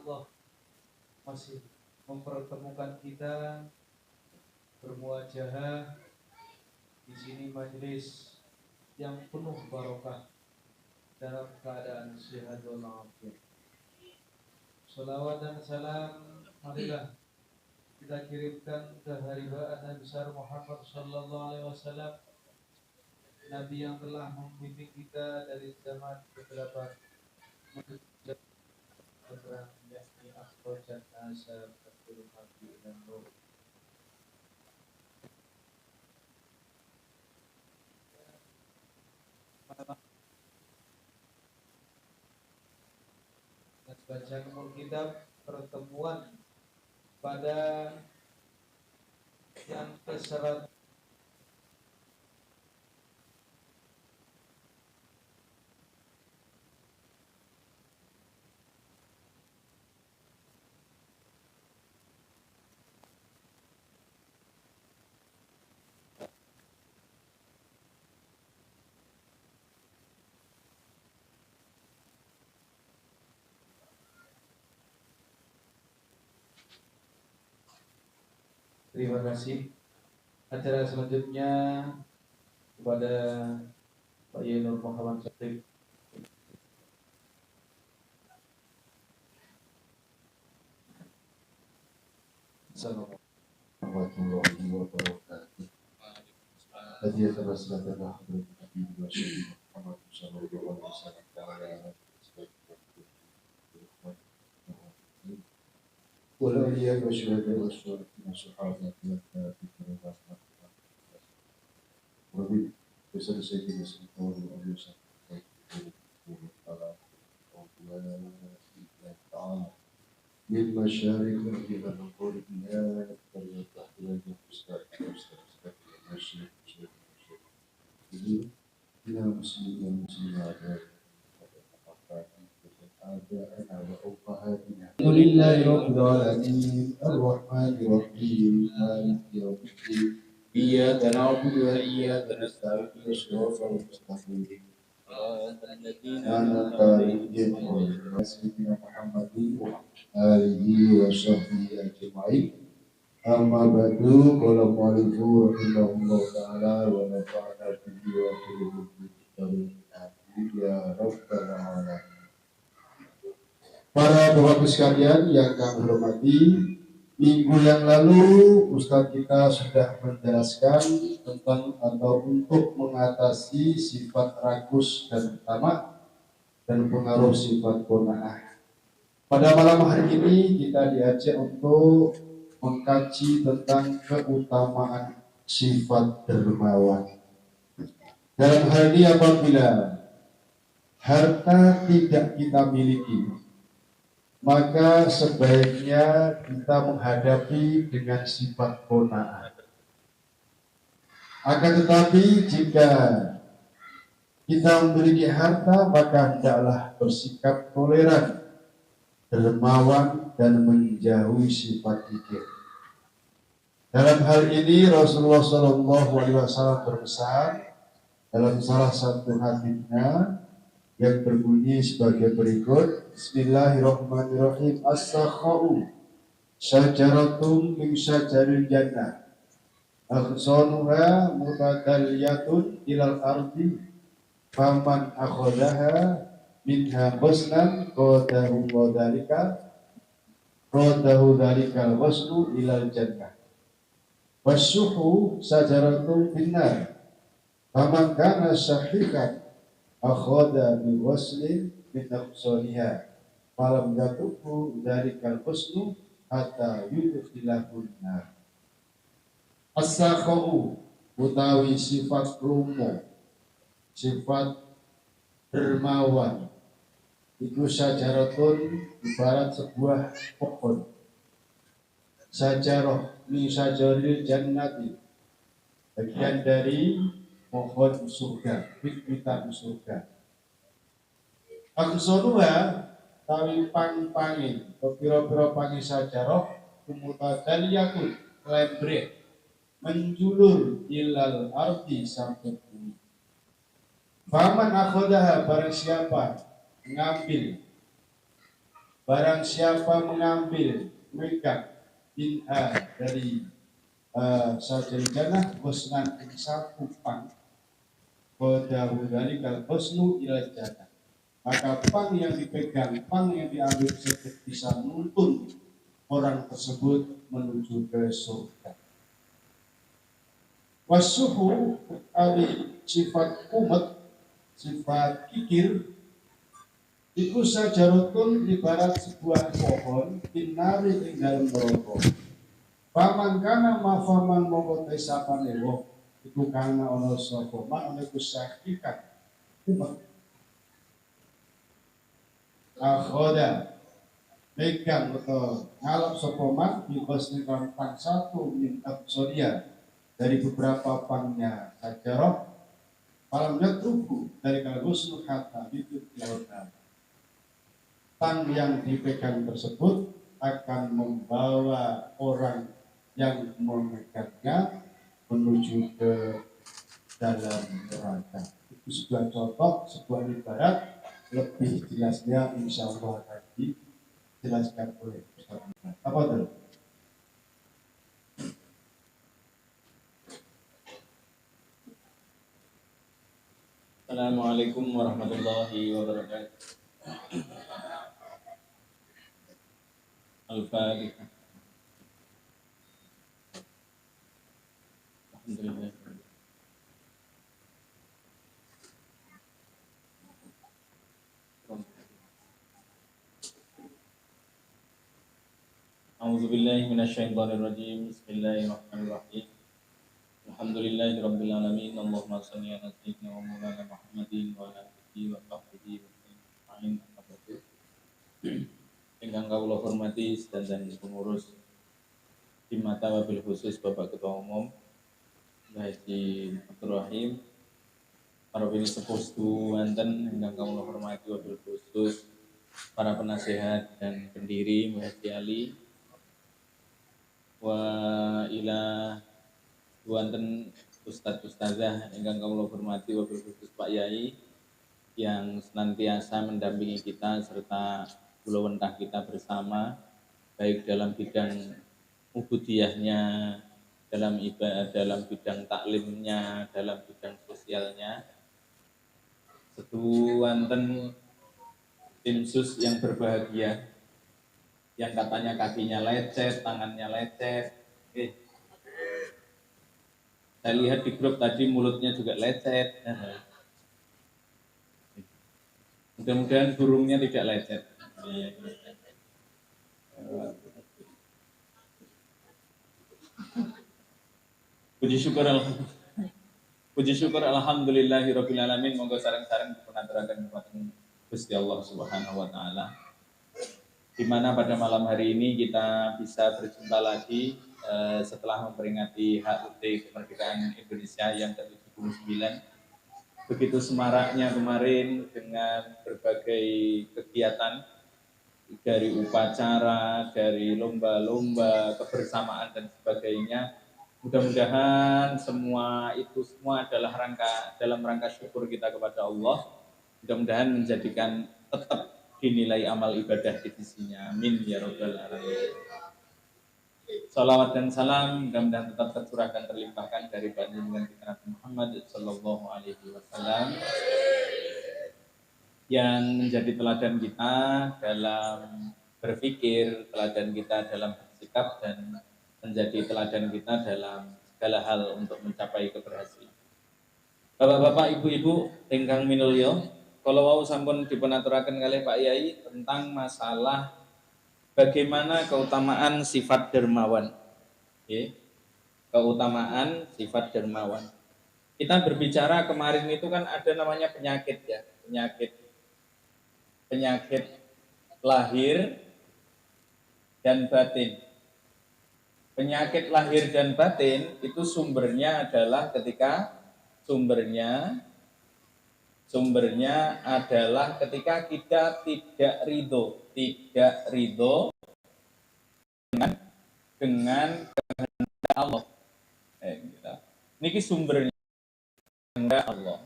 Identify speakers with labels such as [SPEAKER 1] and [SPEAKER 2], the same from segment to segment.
[SPEAKER 1] Allah masih mempertemukan kita bermuajahah di sini majelis yang penuh barokah dalam keadaan sehat walafiat. Salawat dan salam marilah kita kirimkan ke haribaan Nabi besar Muhammad sallallahu alaihi wasallam, Nabi yang telah membimbing kita dari zaman kegelapan menuju terang, yakni akhrajan nasa minadh-dhulumati ilan nur. Bacaan umur kitab pertemuan pada yang ke-100. Terima kasih. Acara selanjutnya kepada Pak Yenur Muhammad Syarif.
[SPEAKER 2] Assalamualaikum warahmatullahi wabarakatuh. والأولياء والشهداء والصالحين والصحابة والتابعين وبسر سيدنا صلى الله عليه وسلم من مشارق إلى مغاربها إلى مسلمين والمسلمات الحمد لله رب العالمين الرحمن الرحيم مالك يوم الدين إياك نعبد وإياك نستعين اهدنا الصراط المستقيم أنعمت عليهم سيدنا محمد وآله وصحبه أجمعين. أما بعد، قال المؤلف رحمه الله تعالى ونفعنا به وبه يا رب العالمين. Para bapak sekalian yang kami hormati, minggu yang lalu Ustadz kita sudah menjelaskan tentang atau untuk mengatasi sifat rakus dan tamak dan pengaruh sifat qanaah. Pada malam hari ini kita diajak untuk mengkaji tentang keutamaan sifat dermawan. Dalam hal ini apabila harta tidak kita miliki, maka sebaiknya kita menghadapi dengan sifat qanaah. Akan tetapi jika kita memiliki harta, maka hendaklah bersikap toleran, dermawan, dan menjauhi sifat kikir. Dalam hal ini Rasulullah SAW berpesan dalam salah satu hadisnya yang berbunyi sebagai berikut. Bismillahirrahmanirrahim. As-sakha'u syajaratun min syajaril jannah aghsanuha mutadalliyatun ilal ardi faman akhadhaha minha ghusnan qadahu dzalika qadahu dzalikal ghusnu ilal jannah wasyuhu syajaratun finnar faman kana syahihan akhadha bi ghuslin min aqsaniha falam yatufu dzalikal ghusnu hatta yudkhilahun nar. As-sakha'u utawi sifat lumo, sifat dermawan iku syajaratun ibarat sebuah pohon. Sajarah min syajaril jannati, bagian dari pohon surga, wit-witan surga. Aqsanuha tawi pang-pangin, pira-pira pangi sajarah kumutadaliyatun lembrek menjulur ilal ardi sampai bumi. Faman akhadaha barang siapa ngambil Barang siapa mengambil megang minha dari sajaril jannah ghusnan ing satu pang qadahu dzalikal ghusnu ila jannah, maka pang yang dipegang, pang yang diambil tersebut bisa menuntun orang tersebut menuju ke surga. Wasuhu ali sifat umat, sifat kikir iku sajarotun ibarat sebuah pohon binari ing dalem neraka. Faman kana ma faman mongko te sapane wong iku kana ana sapa man ana iku sakikan umat akhoda megang atau ngalap sapa man bibas nikang pang satu min absoria dari beberapa pangnya sajarah falam yatruku dari kalgusnu hatta itu lautan. Pang yang dipegang tersebut akan membawa orang yang memegangnya menuju ke dalam neraka. Itu sebuah contoh, sebuah ibarat. Lebih jelasnya insya Allah akan dijelaskan oleh Ustaz. Apa itu?
[SPEAKER 3] Assalamualaikum warahmatullahi wabarakatuh. Al-Fatihah. Alhamdulillah. A'udzubillahi minasyaitonirrajim. Bismillahirrahmanirrahim. Alhamdulillahi rabbil alamin. Allahumma shalli ala sayyidina wa maulana Muhammadin wa ala alihi wa sahbihi wa sallam. Ingkang kawula hormati sedanten pengurus Himata wabil khusus Bapak Ketua Umum Haji Abdul Rahim, para pinisepuh seduwanten ingkang kawula hormati wabil khusus para penasehat dan pendiri Mbah Haji Ali wa ila duwanten ustadz ustazah ingkang kawula hormati wabil khusus Pak Yai yang senantiasa mendampingi kita serta kula wentah kita bersama baik dalam bidang ubudiyahnya, dalam ibadah, dalam bidang taklimnya, dalam bidang sosialnya. Seduwanten tim sus yang berbahagia yang katanya kakinya lecet, tangannya lecet. Saya lihat di grup tadi mulutnya juga lecet. Mudah-mudahan burungnya tidak lecet. Puji syukur alhamdulillahirabbil alamin. Monggo sareng-sareng dipun aturaken dhumateng Gusti Allah Subhanahu wa taala. Di mana pada malam hari ini kita bisa berjumpa lagi setelah memperingati HUT kemerdekaan Indonesia yang ke-79. Begitu semaraknya kemarin dengan berbagai kegiatan dari upacara, dari lomba-lomba, kebersamaan dan sebagainya. Mudah-mudahan semua itu semua adalah rangka dalam rangka syukur kita kepada Allah. Mudah-mudahan menjadikan tetap dinilai amal ibadah di sisinya. Amin ya rabbal alamin. Salawat dan salam mudah-mudahan tetap tercurahkan terlimpahkan dari junjungan kita Nabi Muhammad sallallahu alaihi wasallam yang menjadi teladan kita dalam berpikir, teladan kita dalam bersikap, dan menjadi teladan kita dalam segala hal untuk mencapai keberhasilan. Bapak-bapak, ibu-ibu ingkang minulya, kalau wau sampun dipunaturaken kalih Pak Yai tentang masalah bagaimana keutamaan sifat dermawan. Oke. Keutamaan sifat dermawan. Kita berbicara kemarin itu kan ada namanya penyakit ya, penyakit lahir dan batin. Penyakit lahir dan batin itu sumbernya adalah ketika sumbernya adalah ketika kita tidak ridho dengan kehendak Allah. Niki sumbernya kehendak Allah.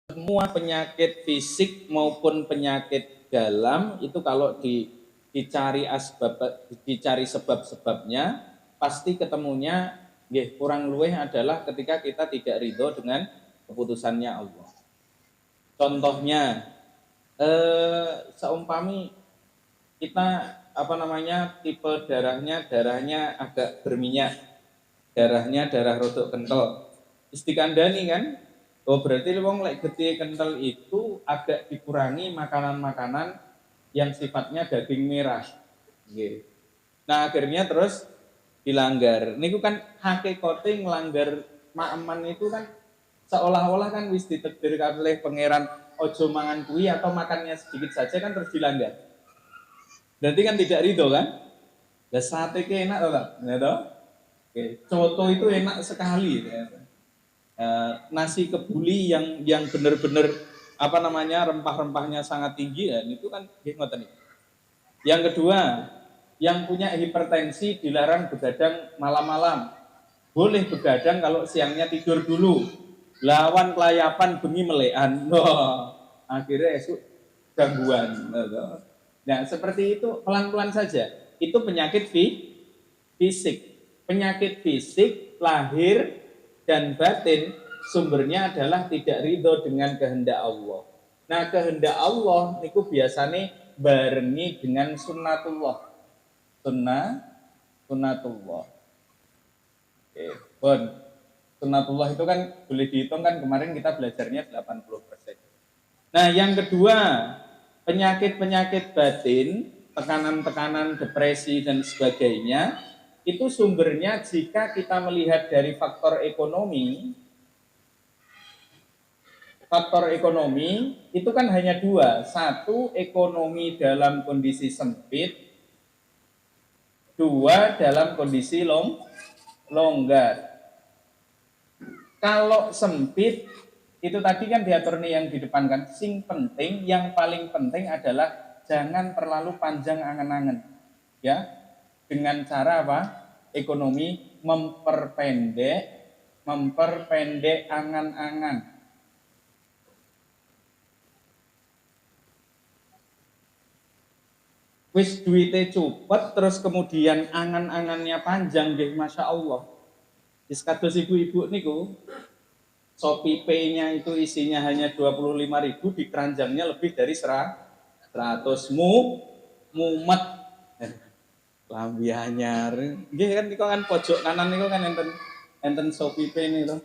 [SPEAKER 3] Semua penyakit fisik maupun penyakit dalam itu kalau dicari asbab, dicari sebab-sebabnya, pasti ketemunya nggih kurang luwih adalah ketika kita tidak ridho dengan keputusannya Allah. Contohnya seumpami kita apa namanya tipe darahnya darahnya agak berminyak, darahnya darah rodok kental. Wis dikandani kan, oh berarti wong lek getih kental itu agak dikurangi makanan-makanan yang sifatnya daging merah. Nggih. Nah, akhirnya terus dilanggar. Niku kan hakikate nglanggar maeman itu kan seolah-olah kan wis ditakdir oleh Pangeran ojo mangan kuwi atau makannya sedikit saja kan terus dilanggar. Berarti kan tidak ridho kan? Lah sate ki enak toh, ya toh? Oke, coto itu enak sekali. Ya. Nasi kebuli yang benar-benar apa namanya rempah-rempahnya sangat tinggi ya itu kan nggih ngoten niku. Yang kedua, yang punya hipertensi dilarang begadang malam-malam. Boleh begadang kalau siangnya tidur dulu. Lawan kelayapan bengi melekan. Wah, akhirnya esuk gangguan. Nah, seperti itu pelan-pelan saja. Itu penyakit fisik. Penyakit fisik lahir dan batin sumbernya adalah tidak ridho dengan kehendak Allah. Nah, kehendak Allah niku biasanya barengi dengan sunnatullah. Sunnatullah. Oke, bon. Sunnatullah itu kan boleh dihitung kan kemarin kita belajarnya 80%. Nah, yang kedua, penyakit-penyakit batin, tekanan-tekanan, depresi dan sebagainya, itu sumbernya jika kita melihat dari faktor ekonomi itu kan hanya dua. Satu, ekonomi dalam kondisi sempit. Dua, dalam kondisi longgar. Kalau sempit, itu tadi kan diatur nih yang di depan kan. Sing penting, yang paling penting adalah jangan terlalu panjang angen-angen. Ya, dengan cara apa? Ekonomi memperpendek angan-angan. Wis duwite cupet terus kemudian angan-angannya panjang nggih, Masya Allah. Wis kados ibu-ibu niku, Shopee Pay-nya itu isinya hanya 25.000, di keranjangnya lebih dari 100, mumet. Lambi anyar. Nggih kan niku kan pojok kanan niku kan enten enten Shopee Pay niku.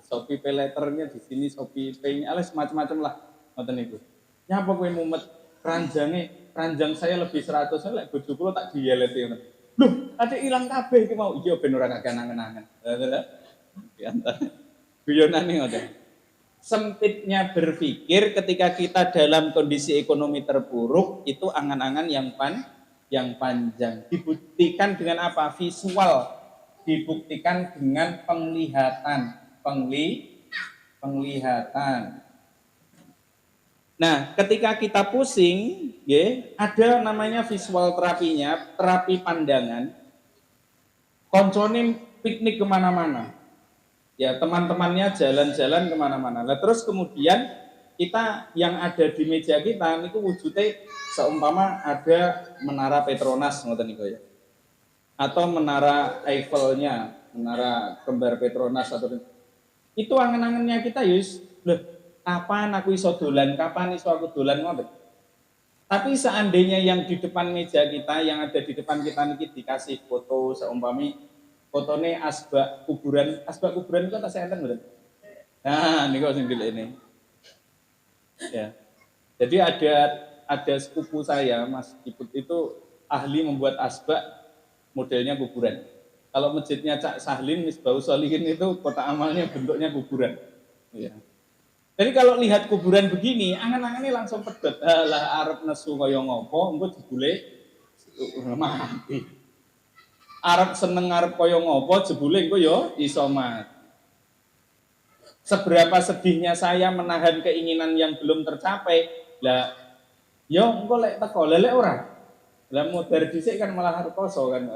[SPEAKER 3] Shopee Pay letternya di sini, Shopee Pay-nya alias macam-macam lah ngoten niku. Nyapa kowe mumet keranjange, keranjang saya lebih 100, lek bojo kula tak dieleti ngono. Loh, ade ilang kabeh iki mau. Iya ben ora kakean angen-angen. Lha guyonane ngoten. Sempitnya berpikir ketika kita dalam kondisi ekonomi terpuruk itu angan-angan yang panjang. Dibuktikan dengan apa? Visual. Dibuktikan dengan penglihatan. Penglihatan. Nah, ketika kita pusing, ya, ada namanya visual terapinya, terapi pandangan. Koncone piknik kemana-mana. Ya, teman-temannya jalan-jalan kemana-mana. Nah, terus kemudian kita yang ada di meja kita niku wujudnya seumpama ada menara Petronas ngoten niku ya. Atau menara Eiffelnya, menara kembar Petronas atau itu angen-angennya kita ya wis, loh, kapan aku iso dolan, kapan iso aku dolan ngoten. Tapi seandainya yang di depan meja kita, yang ada di depan kita niki dikasih foto seumpami fotone asbak kuburan, asbak kuburan itu tasih enten mboten? Nah, niku sing ini. Ya. Jadi ada sepupu saya, Mas Iput itu ahli membuat asbak modelnya kuburan. Kalau masjidnya Cak Sahlin, Misbahus Solihin itu kotak amalnya bentuknya kuburan. Ya. Jadi kalau lihat kuburan begini, angan-angannya langsung pedot. Lah arep nesu kaya ngopo, engko jebule mati. Arep seneng arep kaya ngopo, jebule engko yo iso mati. Seberapa sedihnya saya menahan keinginan yang belum tercapai, lah yo engko lek teko, lek ora. Lah modar dhisik kan malah rekoso kan.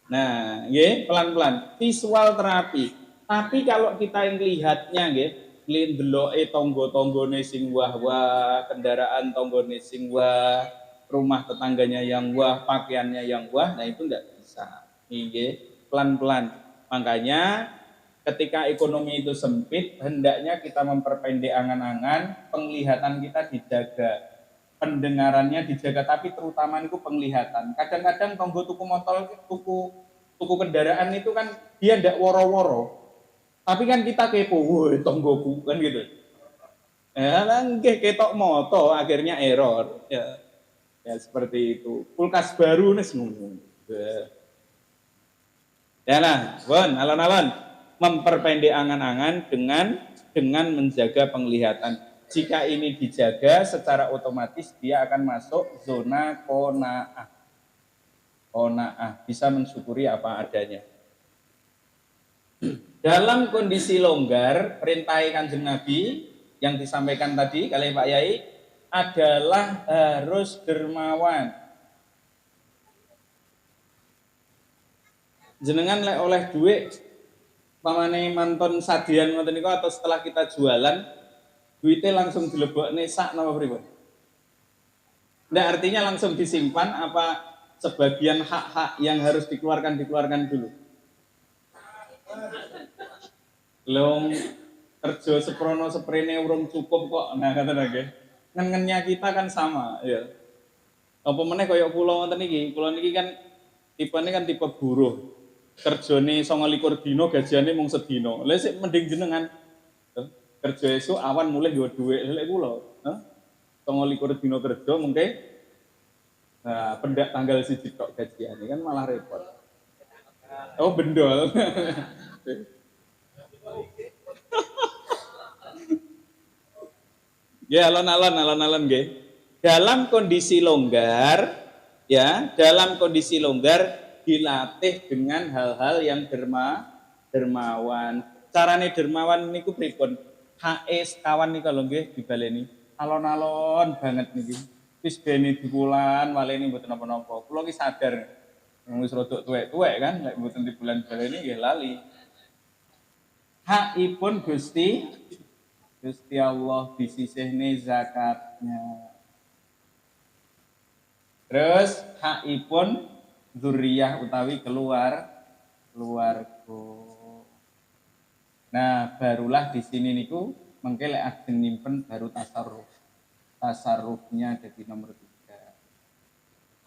[SPEAKER 3] Nah, nggih, pelan-pelan. Visual terapi. Tapi kalau kita yang lihatnya nggih, Ndeloke tangga-tanggane sing wah-wah, kendaraan tanggane sing wah, rumah tetangganya yang wah, pakaiannya yang wah, nah itu enggak bisa. Nggih, pelan-pelan. Makanya ketika ekonomi itu sempit, hendaknya kita memperpendek angan-angan, penglihatan kita dijaga, pendengarannya dijaga, tapi terutama itu penglihatan. Kadang-kadang tonggo tuku motor, tuku kendaraan itu kan dia ndak woro-woro. Tapi kan kita kepo, woi tonggoku kan gitu. Ya, nggih ketok moto akhirnya error. Ya, ya seperti itu. Kulkas baru nih ngono. Ya nah, bon, alon-alon memperpendek angan-angan dengan menjaga penglihatan. Jika ini dijaga secara otomatis dia akan masuk zona qona'ah. Qona'ah, bisa mensyukuri apa adanya. Dalam kondisi longgar, perintah Kanjeng Nabi yang disampaikan tadi oleh Pak Yai adalah harus dermawan. Jenengan lek oleh duit pamane mantun sadian ngoten niku atau setelah kita jualan duitnya langsung dilebokne sak napa pripun? Nggak, artinya langsung disimpan apa sebagian hak-hak yang harus dikeluarkan dikeluarkan dulu? Long kerja seprono seprene urung cukup kok. Nah kata nggih. Ngen-ngennya kita kan sama ya. Apa meneh kaya kula ngoten niki, kula niki kan tipene kan tipe buruh. Kerjane 29 dina gajiane mung sedina. Lha sik mending jenengan kerja esuk awan mulih nggawa dhuwit. Lha kula, heh. 29 dina kerja mengke nah, pendak tanggal 1 tok gajiane kan malah repot. Oh bendol. Ya alon-alon alon-alon nggih. Dalam kondisi longgar ya, dalam kondisi longgar dilatih dengan hal-hal yang dermawan. Carane dermawan niku pripun? Hake sekawan niku lho nggih dibaleni. Alon-alon banget niki. Wis bene dibulan waleni mboten napa-napa. Kula ki sadar wis rodok tuwek-tuwek kan, lek mboten dibulan baleni nggih lali. Hakipun Gusti Gusti Allah disisihne zakatnya. Terus hakipun dzurriyyah utawi keluarga. Nah, barulah di sini niku mengke lek ajeng nyimpen baru tasarruf. Tasarrufnya jadi nomor 3.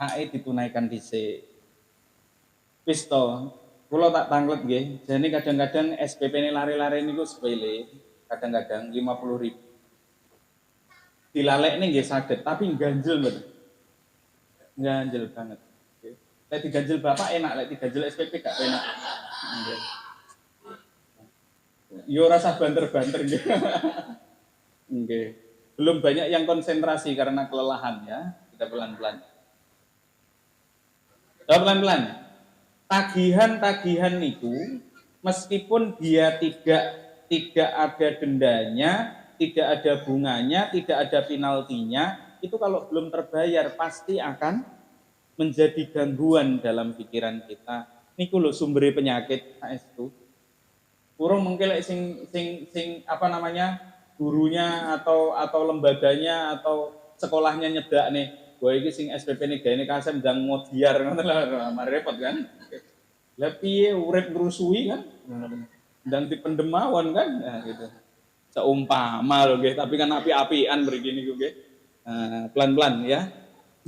[SPEAKER 3] Hake ditunaikan dhisik. Wis to, kula tak tanglet nggih. Jane kadang-kadang SPP-ne lare-lare niku sepele, kadang-kadang 50.000. Dilalekne nggih saged, tapi ganjel mboten. Ganjel banget. Lek diganjel bapak enak, lek diganjel SPP gak enak. Nggih. Yo rasa banter-banter nggih. Nggih. Belum banyak yang konsentrasi karena kelelahan ya. Kita pelan-pelan. Kita pelan-pelan. Tagihan-tagihan niku meskipun dia tidak ada dendanya, tidak ada bunganya, tidak ada penaltinya, itu kalau belum terbayar pasti akan menjadi gangguan dalam pikiran kita. Niku lho sumber penyakit saestu. Urung mungkin lek sing sing sing apa namanya gurunya atau lembaganya atau sekolahnya nyedak nih. Wah iki sing SPP nih gaene kasem ndang modiar ngoten lho, repot kan. Lah piye urip ngrusui kan? Ndang dipendem mawon kan? Nah, gitu. Seumpama lho nggih, tapi kan api-apian mriki niku nggih. Nah, pelan-pelan ya.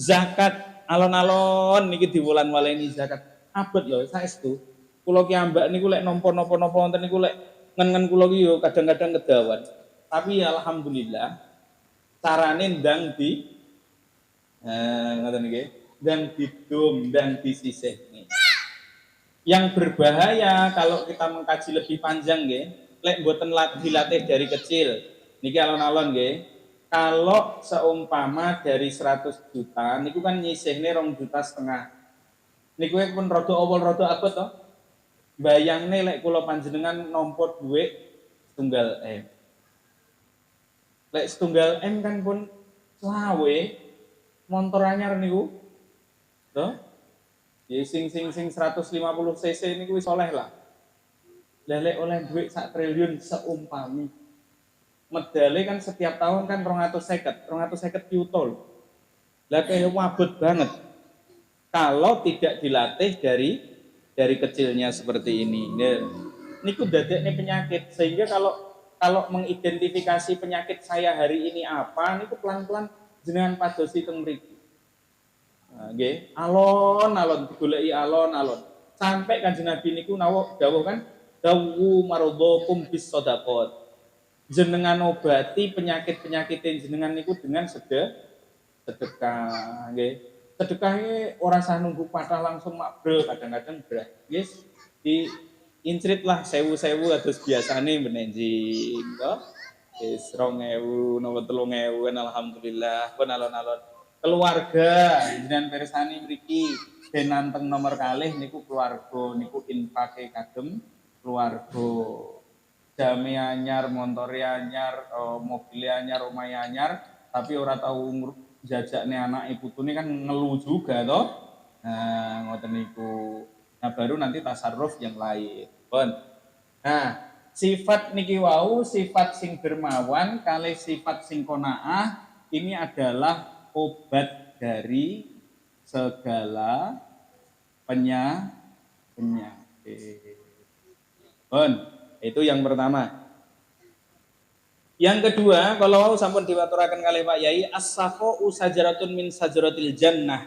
[SPEAKER 3] Zakat alon-alon niki diwulan waleni zakat. Abot lho saestu. Kula ki ambak niku lek nampa napa-napa wonten niku lek ngen-ngen kula ki yo kadang-kadang kedawan. Tapi ya alhamdulillah carane ndang di ngoten nggih, ndang didum, ndang disisihne. Yang berbahaya kalau kita mengkaji lebih panjang nggih, lek mboten dilatih dari kecil. Niki alon-alon nggih. Kalau seumpama dari 100 juta niku kan nyisihne 2,5 juta. Niku pun rada awal rada abot to. Bayangne lek kula panjenengan nampa dhuwit setunggal M. Lek setunggal M kan pun selawe motor anyar niku. To? Ya sing sing sing 150 cc niku wis oleh lah. Lah lek oleh dhuwit sak triliun seumpami. Medale kan setiap tahun kan 250, 250 yuta lho. Lah kayak wabot banget. Kalau tidak dilatih dari kecilnya seperti ini. Nah, niku dadekne penyakit, sehingga kalau kalau mengidentifikasi penyakit saya hari ini apa, niku pelan-pelan jenengan padosi teng mriki. Nah, nggih, alon-alon digoleki, alon-alon. Sampai Kanjeng Nabi niku nawuh dawuh kan, dawu mardhakum bis shadaqat. Jenengan obati penyakit-penyakit jenengan niku dengan sedekah nggih. Sedekah ini ora sah nunggu patah langsung makbrel, kadang-kadang berat. Yes, di incrit lah sewu-sewu atus biasane benenjing toh. Wis 2000 napa 3000 kan alhamdulillah pun alon-alon. Keluarga jenengan pirsani mriki ben nanteng nomor kalih niku keluarga niku infake kagem keluarga. Jame anyar, montore anyar, mobile anyar, omahe anyar, tapi ora tau jajakne anake putune kan ngeluh juga toh. Nah, ngoten niku. Nah, baru nanti tasarruf yang lain. Pun. Nah, sifat niki wau, sifat sing dermawan kali sifat sing qanaah ini adalah obat dari segala penyakit. Pun, itu yang pertama. Yang kedua, kalau sampun diwaturaken kalih Pak Yai, as-sakha'u sajaratun min sajaratil jannah.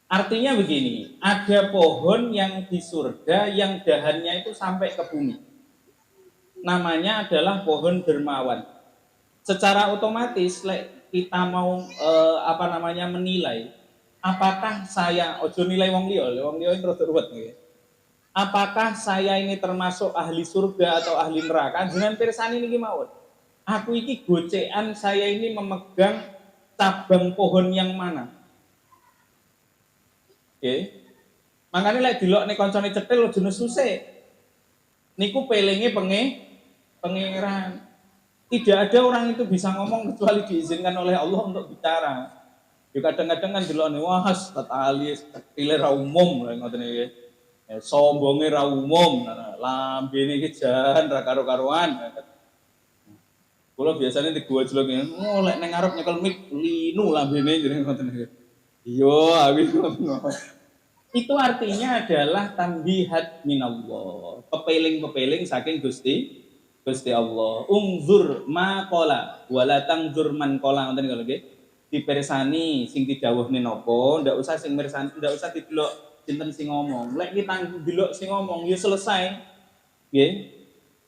[SPEAKER 3] Artinya begini, ada pohon yang di surga yang dahannya itu sampai ke bumi. Namanya adalah pohon dermawan. Secara otomatis, lek kita mau apa namanya, menilai apakah saya, ojo nilai wong liya terus ruwet nggih. Apakah saya ini termasuk ahli surga atau ahli neraka? Jenengan pirsani niki mawon. Aku iki gocekan saya ini memegang cabang pohon yang mana? Oke. Makanya lek dilokne koncone cetil aja nesu sik. Niku pelinge pangeran. Tidak ada orang itu bisa ngomong kecuali diizinkan oleh Allah untuk bicara. Ya kadang-kadang kan dilokne, wah, tali cetile ra umum ngoten iki. Ya, sombonge ra umum, lambene iki jan ra karo-karuan. Kula biasanya di gua jelek, oh, lek nang ngarep nyekel mic linu lambene jenenge ngoten iki. Iya, aku ngoten. Itu artinya adalah tanbihat minallah. Pepeling-pepeling saking Gusti Gusti Allah. Unzur ma qala wala tangzur man qala, ngoten niku nggih. Dipersani sing didhawuhne napa, ndak usah sing mirsani, ndak usah didelok sinten sing ngomong. Lek kita delok sing ngomong ya selesai. Nggih.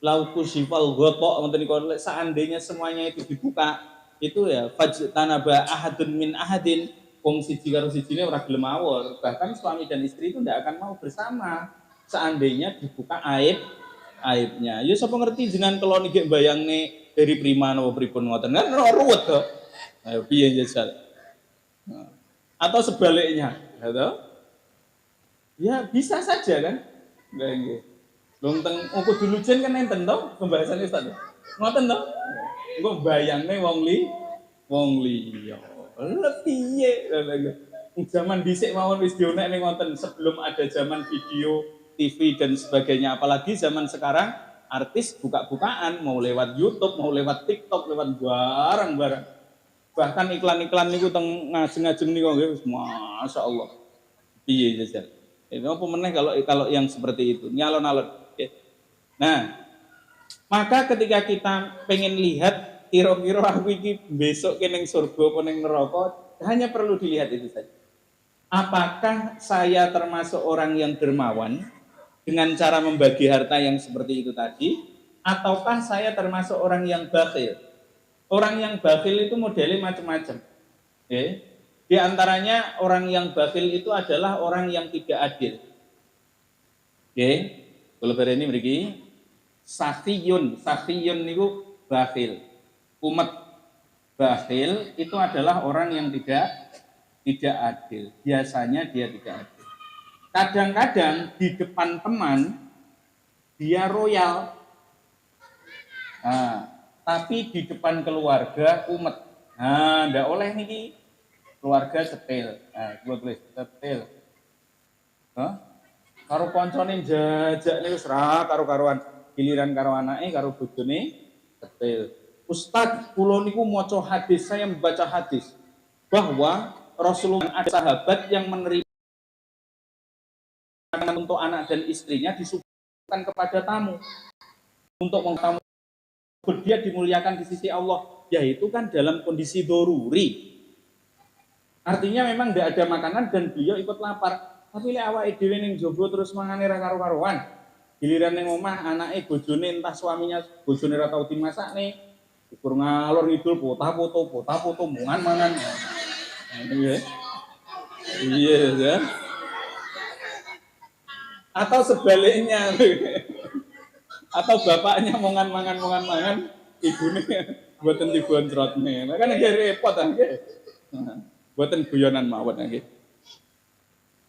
[SPEAKER 3] Lau kusyifal ghata ngoten niku, lek seandainya semuanya itu dibuka, itu ya fajtanaba ahadun min ahadin, wong siji karo sijine ora gelem awor. Bahkan suami dan istri itu ndak akan mau bersama seandainya dibuka aibnya. Ya sapa ngerti jenengan keloni gek bayangne dari prima napa pripun ngoten kan ruwet to. Ayo piye jajal. Nah, atau sebaliknya, ya toh? Ya bisa saja kan. Nggih nggih. Wong teng kudu lujen kan enten to pembahasannya, Ustaz. Ngoten to? Engko bayangne wong liya. Lha piye? Zaman dhisik mawon wis dionekne ngoten sebelum ada zaman video, TV dan sebagainya. Apalagi zaman sekarang artis buka-bukaan mau lewat YouTube, mau lewat TikTok, lewat barang-barang. Bahkan iklan-iklan niku teng ngajeng-ngajeng niku nggih, Masya Allah. Piye jajal? Itu apa meneh kalau kalau yang seperti itu, nyalon-alon. Oke. Nah, maka ketika kita pengen lihat kira-kira aku iki besok ke ning surga apa ning neraka, hanya perlu dilihat itu saja. Apakah saya termasuk orang yang dermawan dengan cara membagi harta yang seperti itu tadi, ataukah saya termasuk orang yang bakhil? Orang yang bakhil itu modelnya macam-macam. Oke. Di antaranya orang yang bakhil itu adalah orang yang tidak adil. Oke. Kalau ini mriki sakhiyun, sakhiyun niku bakhil. Umat bakhil itu adalah orang yang tidak tidak adil. Biasanya dia tidak adil. Kadang-kadang di depan teman dia royal. Nah, tapi di depan keluarga umet. Nah, ndak oleh niki keluarga cetil. Nah, kula tulis cetil. Hah? Karo koncone jajak niku wis ra karo-karuan. Giliran karo anake, karo bojone ketil. Ustaz, kula niku maca hadis, saya membaca hadis bahwa Rasulullah ada sahabat yang menerima untuk anak dan istrinya disuguhkan kepada tamu untuk tamu, dia dimuliakan di sisi Allah, yaitu kan dalam kondisi doruri, artinya memang tidak ada makanan dan beliau ikut lapar. Tapi lek awake dhewe ning jaba terus mangane ra karo-karuan, giliran ning omah anake, bojone, entah suaminya, bojone ra tau dimasakne, ukur ngalor ngidul pota-foto pota-foto mangan-mangan. Iya iya ya, atau sebaliknya, atau bapaknya mangan mangan mangan mangan, ibunya mboten diboncrotne. Nah, kan nggih repot ah nggih. Mboten, guyonan mawon nggih.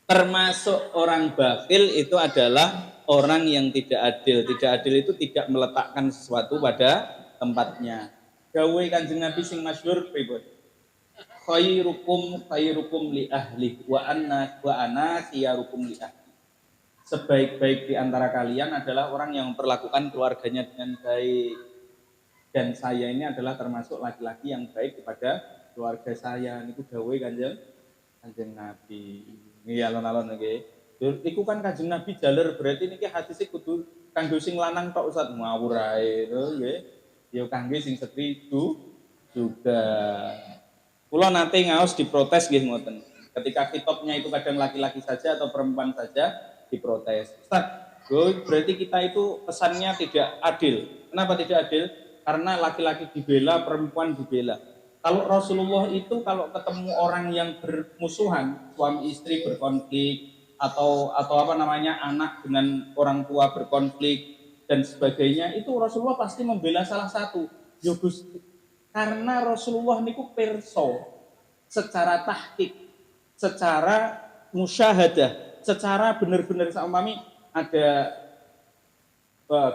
[SPEAKER 3] Termasuk orang bakhil itu adalah orang yang tidak adil. Tidak adil itu tidak meletakkan sesuatu pada tempatnya. Dawuhe Kanjeng Nabi sing masyhur pripun? خيركم خيركم لأهله وأنا خياركم لأهلي. Sebaik-baik di antara kalian adalah orang yang memperlakukan keluarganya dengan baik. Dan saya ini adalah termasuk laki-laki yang baik kepada keluarga saya. Niku dawuhe Kanjeng Kanjeng Nabi. Nggih, alon-alon nggih. Iku kan Kanjeng Nabi jaler, berarti niki hadise kudu kanggo sing lanang tok, Ustaz, ngawur ae lho nggih. Ya kangge sing estri juga. Kula nate ngaos diprotes nggih ngoten. Ketika khitobnya itu kadang laki-laki saja atau perempuan saja diprotes. Ustaz, berarti kita itu pesannya tidak adil. Kenapa tidak adil? Karena laki-laki dibela, perempuan dibela. Kalau Rasulullah itu kalau ketemu orang yang bermusuhan, suami istri berkonflik atau apa namanya, anak dengan orang tua berkonflik dan sebagainya, itu Rasulullah pasti membela salah satu. Yo Gusti, karena Rasulullah niku pirso secara tahqiq, secara musyahadah, secara benar-benar. Saumpami ada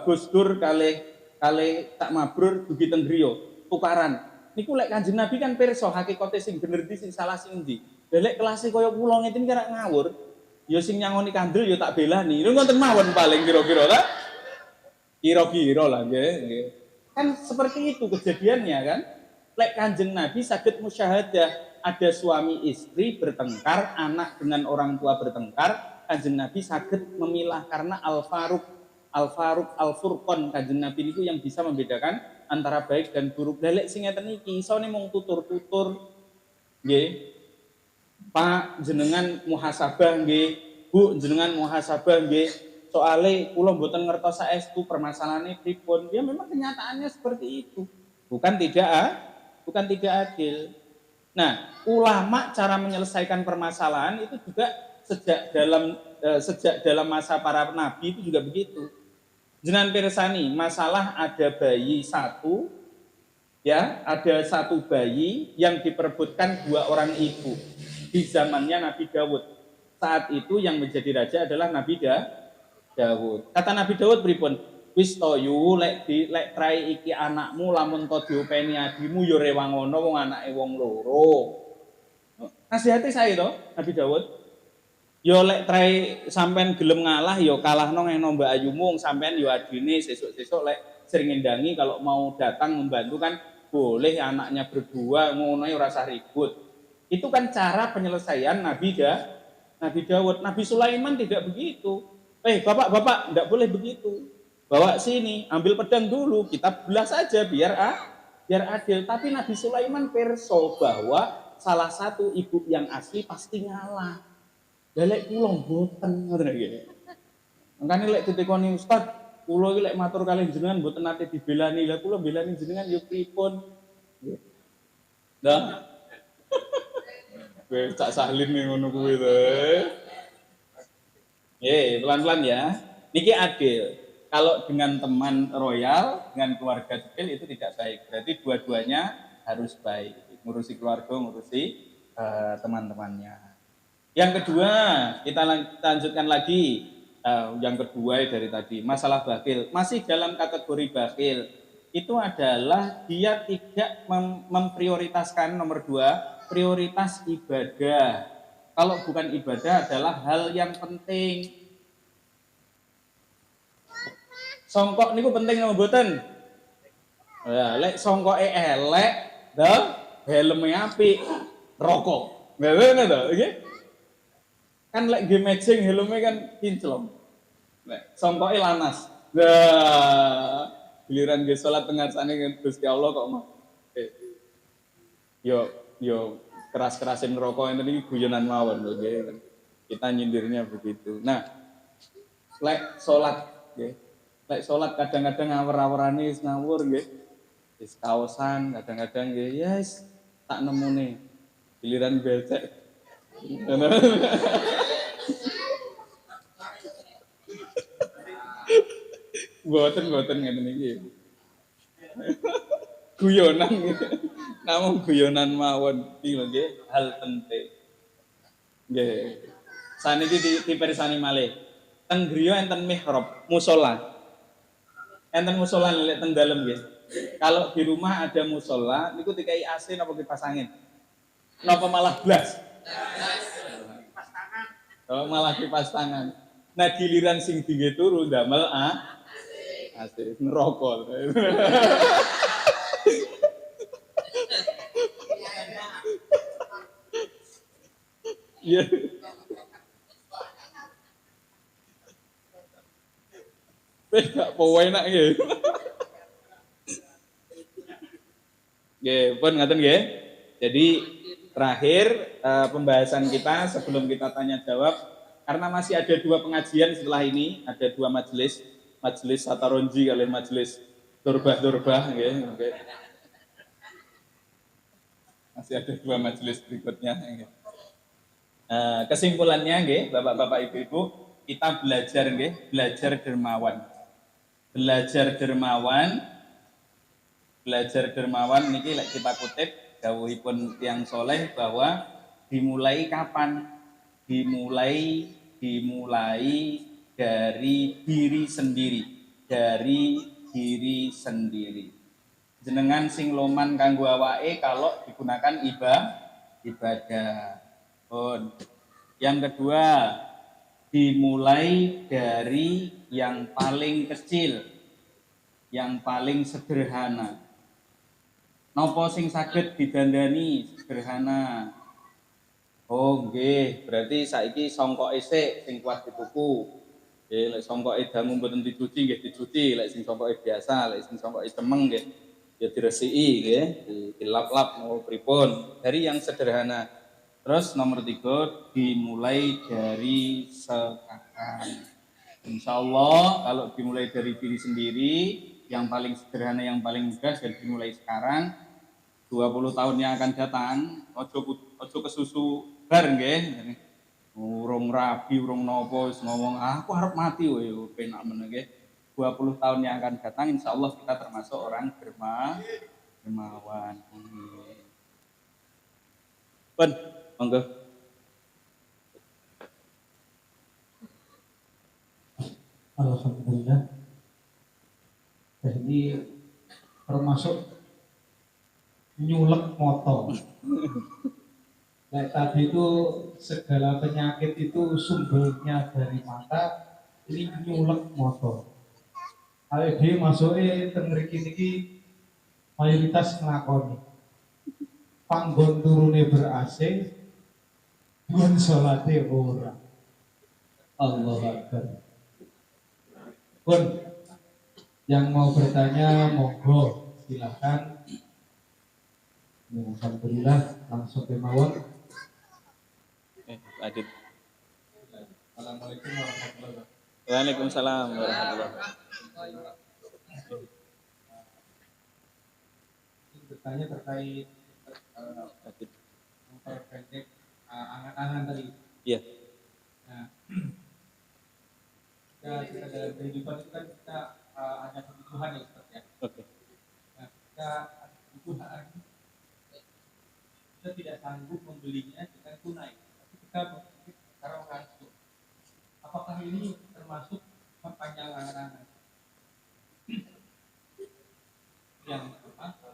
[SPEAKER 3] Gus Dur kalih kalih Cak Mabrur dugi teng griya, tukaran. Niku lek Kanjeng Nabi kan pirsa hakikate sing bener ndi, sing salah sing ndi. Lah lek kelase kaya kula ngeten iki ngawur, ya sing nyangoni kandel ya tak belani. Lho ngoten mawon paling kira-kira ta. Kira-kira lah nggih, nggih. Kan seperti itu kejadiannya kan. Lek Kanjeng Nabi saged musyahadah, ada suami istri bertengkar, anak dengan orang tua bertengkar, Kanjeng Nabi saged memilah karena al-faruq, al-faruq, al-furqan, Kanjeng Nabi itu yang bisa membedakan antara baik dan buruk. Lah lek sing ngeten iki isone mung tutur-tutur nggih. Pak, jenengan muhasabah nggih, Bu, jenengan muhasabah nggih. Soale kula mboten ngertos saestu permasalahane pripun. Ya memang kenyataannya seperti itu. Bukan tidak adil. Nah, ulama cara menyelesaikan permasalahan itu juga sejak dalam masa para nabi itu juga begitu. Jenengan pirsani, masalah ada bayi satu, ya, ada satu bayi yang diperebutkan dua orang ibu di zamannya Nabi Dawud. Saat itu yang menjadi raja adalah Nabi Dawud. Kata Nabi Dawud pripun? Wis to yu, lek di lek trai iki anakmu, lamun to diopeni adimu ya rewangono, wong anake wong loro. Nasihati saya to Nabi Dawud. Ya lek trai sampean gelem ngalah ya kalahno ngene mbak ayumu, wong sampean ya adine, sesuk-sesuk lek sering ngendangi kalau mau datang membantu kan boleh, anaknya berdua ngono ya ora usah ribut. Itu kan cara penyelesaian Nabi Dawud. Nabi Sulaiman tidak begitu. Eh, bapak-bapak, tidak boleh begitu. Bawa sini, ambil pedang dulu, kita belah saja biar adil. Tapi Nabi Sulaiman pirso bahwa salah satu ibu yang asli pasti ngalah. Lek kula mboten ngoten nggih. Makane lek ditekoni, "Ustaz, kula iki lek matur kalih jenengan mboten nate dibelani." Lah kula belani jenengan ya pripun? Nggih. Lah. Kowe Cak Salim ngono kuwi to. Eh, pelan-pelan ya. Niki adil. Kalau dengan teman royal, dengan keluarga kecil itu tidak baik. Berarti dua-duanya harus baik. Ngurusi keluarga, ngurusi teman-temannya. Yang kedua, kita lanjutkan lagi. Yang kedua dari tadi, masalah bakhil. Masih dalam kategori bakhil. Itu adalah dia tidak memprioritaskan nomor dua, prioritas ibadah. Kalau bukan ibadah adalah hal yang penting. Songkok niku penting napa mboten? Ya, lek songkoke elek, to, helme apik, rokok. Ngono to, nggih. Kan lek nggih matching helme kan kinclong. Lek songkoke lanas. Lah, giliran nggih salat teng ngarsane Gusti Allah kok mah. Yo yo keras-kerasin ngerokok ngenten iki guyonan mawon lho nggih. Kita nyindirnya begitu. Nah, lek salat nggih. Lek salat kadang-kadang ngawur-awurane wis ngawur nggih. Wis kaosan kadang-kadang nggih, yes tak nemune. Giliran becek. Mboten-mboten ngeten iki. Guyonan namung guyonan mawon iki lho nggih, hal penting. Nggih. Saniki dipersani malih. Teng griya enten mihrab, musala. Enten musala lek teng dalem nggih. Kalau di rumah ada musola, niku dikai AC napa kipas angin? Napa malah blas?
[SPEAKER 4] Kipas tangan.
[SPEAKER 3] Oh, malah kipas tangan. Nah, giliran sing dingge turu ndamel AC neraka. Iya. Wis gak enak nggih. Nggih, pun ngaten nggih. Jadi terakhir pembahasan kita sebelum kita tanya jawab, karena masih ada dua pengajian setelah ini, ada dua majelis, majelis Sataronji kali majelis Durbah-durbah nggih. Oke. Masih ada dua majelis berikutnya nggih. Kesimpulannya nggih, Bapak-bapak, Ibu-ibu, kita belajar nggih, belajar dermawan. Belajar dermawan. Belajar dermawan niki lek kita kutip dawuhipun tiyang soleh bahwa dimulai kapan? Dimulai dari diri sendiri, dari diri sendiri. Jenengan sing loman kanggo awake kalau digunakan ibadah. Pun. Yang kedua, dimulai dari yang paling kecil, yang paling sederhana. Nopo sing saged didandani sederhana. Oh nggih, berarti saiki songkoke sik sing kuat dituku. Nggih, lek songkoke dangu mboten dicuci nggih dicuci, lek sing songkoke biasa, lek sing songkoke cemeng nggih ya diresiki nggih, dilap-lap mau pripun. Dari yang sederhana. Terus nomor 3 dimulai dari sekarang. Insya Allah kalau dimulai dari diri sendiri, yang paling sederhana, yang paling mudah, dan dimulai sekarang, 20 tahun yang akan datang, ojo kesusu bar nggih. Urung rabi, urung nopo, wis ngomong aku arep mati wae penak men nggih. 20 tahun yang akan datang insya Allah kita termasuk orang dermawan. Pun, monggo.
[SPEAKER 1] Alhamdulillah. Jadi termasuk nyulek moto. Nah, tadi itu segala penyakit itu sumbernya dari mata, ini nyulek moto. AWD masuke teng mriki niki mayoritas nglakoni. Panggon turune ber-AC, nggon salate ora. Allahu Akbar. Pun yang mau bertanya monggo silakan. Alhamdulillah langsung kemawon.
[SPEAKER 3] Adit.
[SPEAKER 1] Assalamualaikum warahmatullahi wabarakatuh.
[SPEAKER 3] Waalaikumsalam warahmatullahi wabarakatuh.
[SPEAKER 1] Bertanya terkait memperpendek angan-angan tadi.
[SPEAKER 3] Iya.
[SPEAKER 1] Nah, kita dalam kehidupan itu kan kita ada kebutuhan ya Ustaz ya.
[SPEAKER 3] Oke.
[SPEAKER 1] Nah, ketika ada kebutuhan, kita tidak sanggup membelinya dengan tunai, tapi kita membeli secara langsung. Apakah ini termasuk memperpanjang angan-angan? Yang pertama,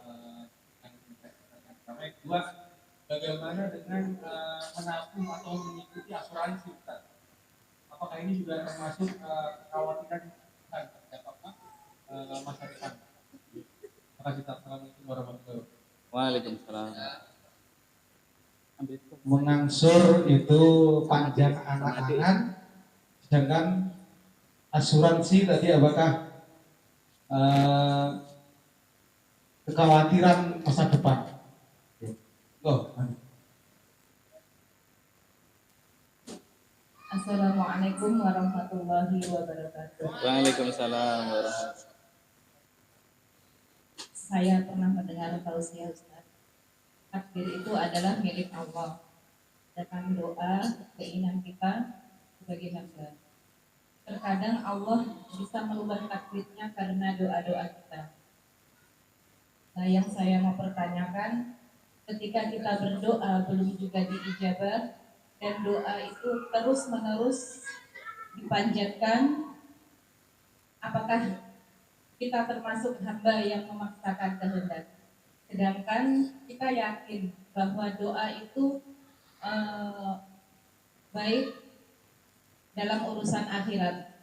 [SPEAKER 1] yang kedua, bagaimana dengan menabung atau mengikuti asuransi Ustaz? Apakah ini juga termasuk kekhawatiran terhadap apa? masa depan. Terima kasih. Assalamualaikum warahmatullahi wabarakatuh.
[SPEAKER 3] Waalaikumsalam.
[SPEAKER 2] Mengangsur itu panjang angan-angan, sedangkan asuransi tadi apakah kekhawatiran masa depan? Oh.
[SPEAKER 5] Assalamualaikum warahmatullahi wabarakatuh.
[SPEAKER 3] Waalaikumsalam warahmatullahi.
[SPEAKER 5] Saya pernah mendengar tausiah Ustaz. Takdir itu adalah milik Allah. Datang doa, keinginan kita sebagai hamba. Terkadang Allah bisa merubah takdirnya karena doa-doa kita. Nah, yang saya mau pertanyakan, ketika kita berdoa belum juga diijabah, dan doa itu terus-menerus dipanjatkan, apakah kita termasuk hamba yang memaksakan kehendak? Sedangkan kita yakin bahwa doa itu baik dalam urusan akhirat.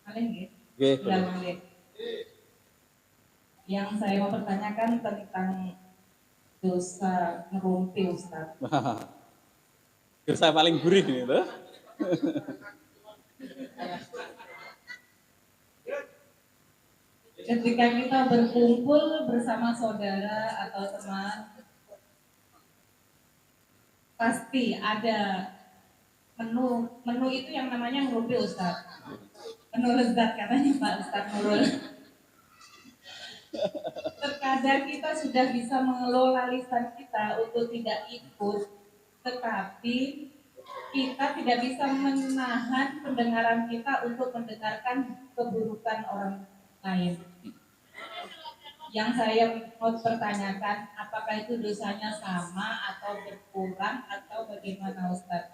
[SPEAKER 5] Alih, nggih? Yang saya mau pertanyakan tentang dosa ngerumpi, Ustaz.
[SPEAKER 3] Dosa paling gurih ini, tuh.
[SPEAKER 5] Ketika kita berkumpul bersama saudara atau teman, pasti ada menu itu yang namanya ngerumpi, Ustaz. Menu lezat katanya Pak Ustaz Nurul. Terkadang kita sudah bisa mengelola lisan kita untuk tidak ikut, tetapi kita tidak bisa menahan pendengaran kita untuk mendengarkan keburukan orang lain. Yang saya mau pertanyakan, apakah itu dosanya sama atau berkurang atau bagaimana, Ustaz?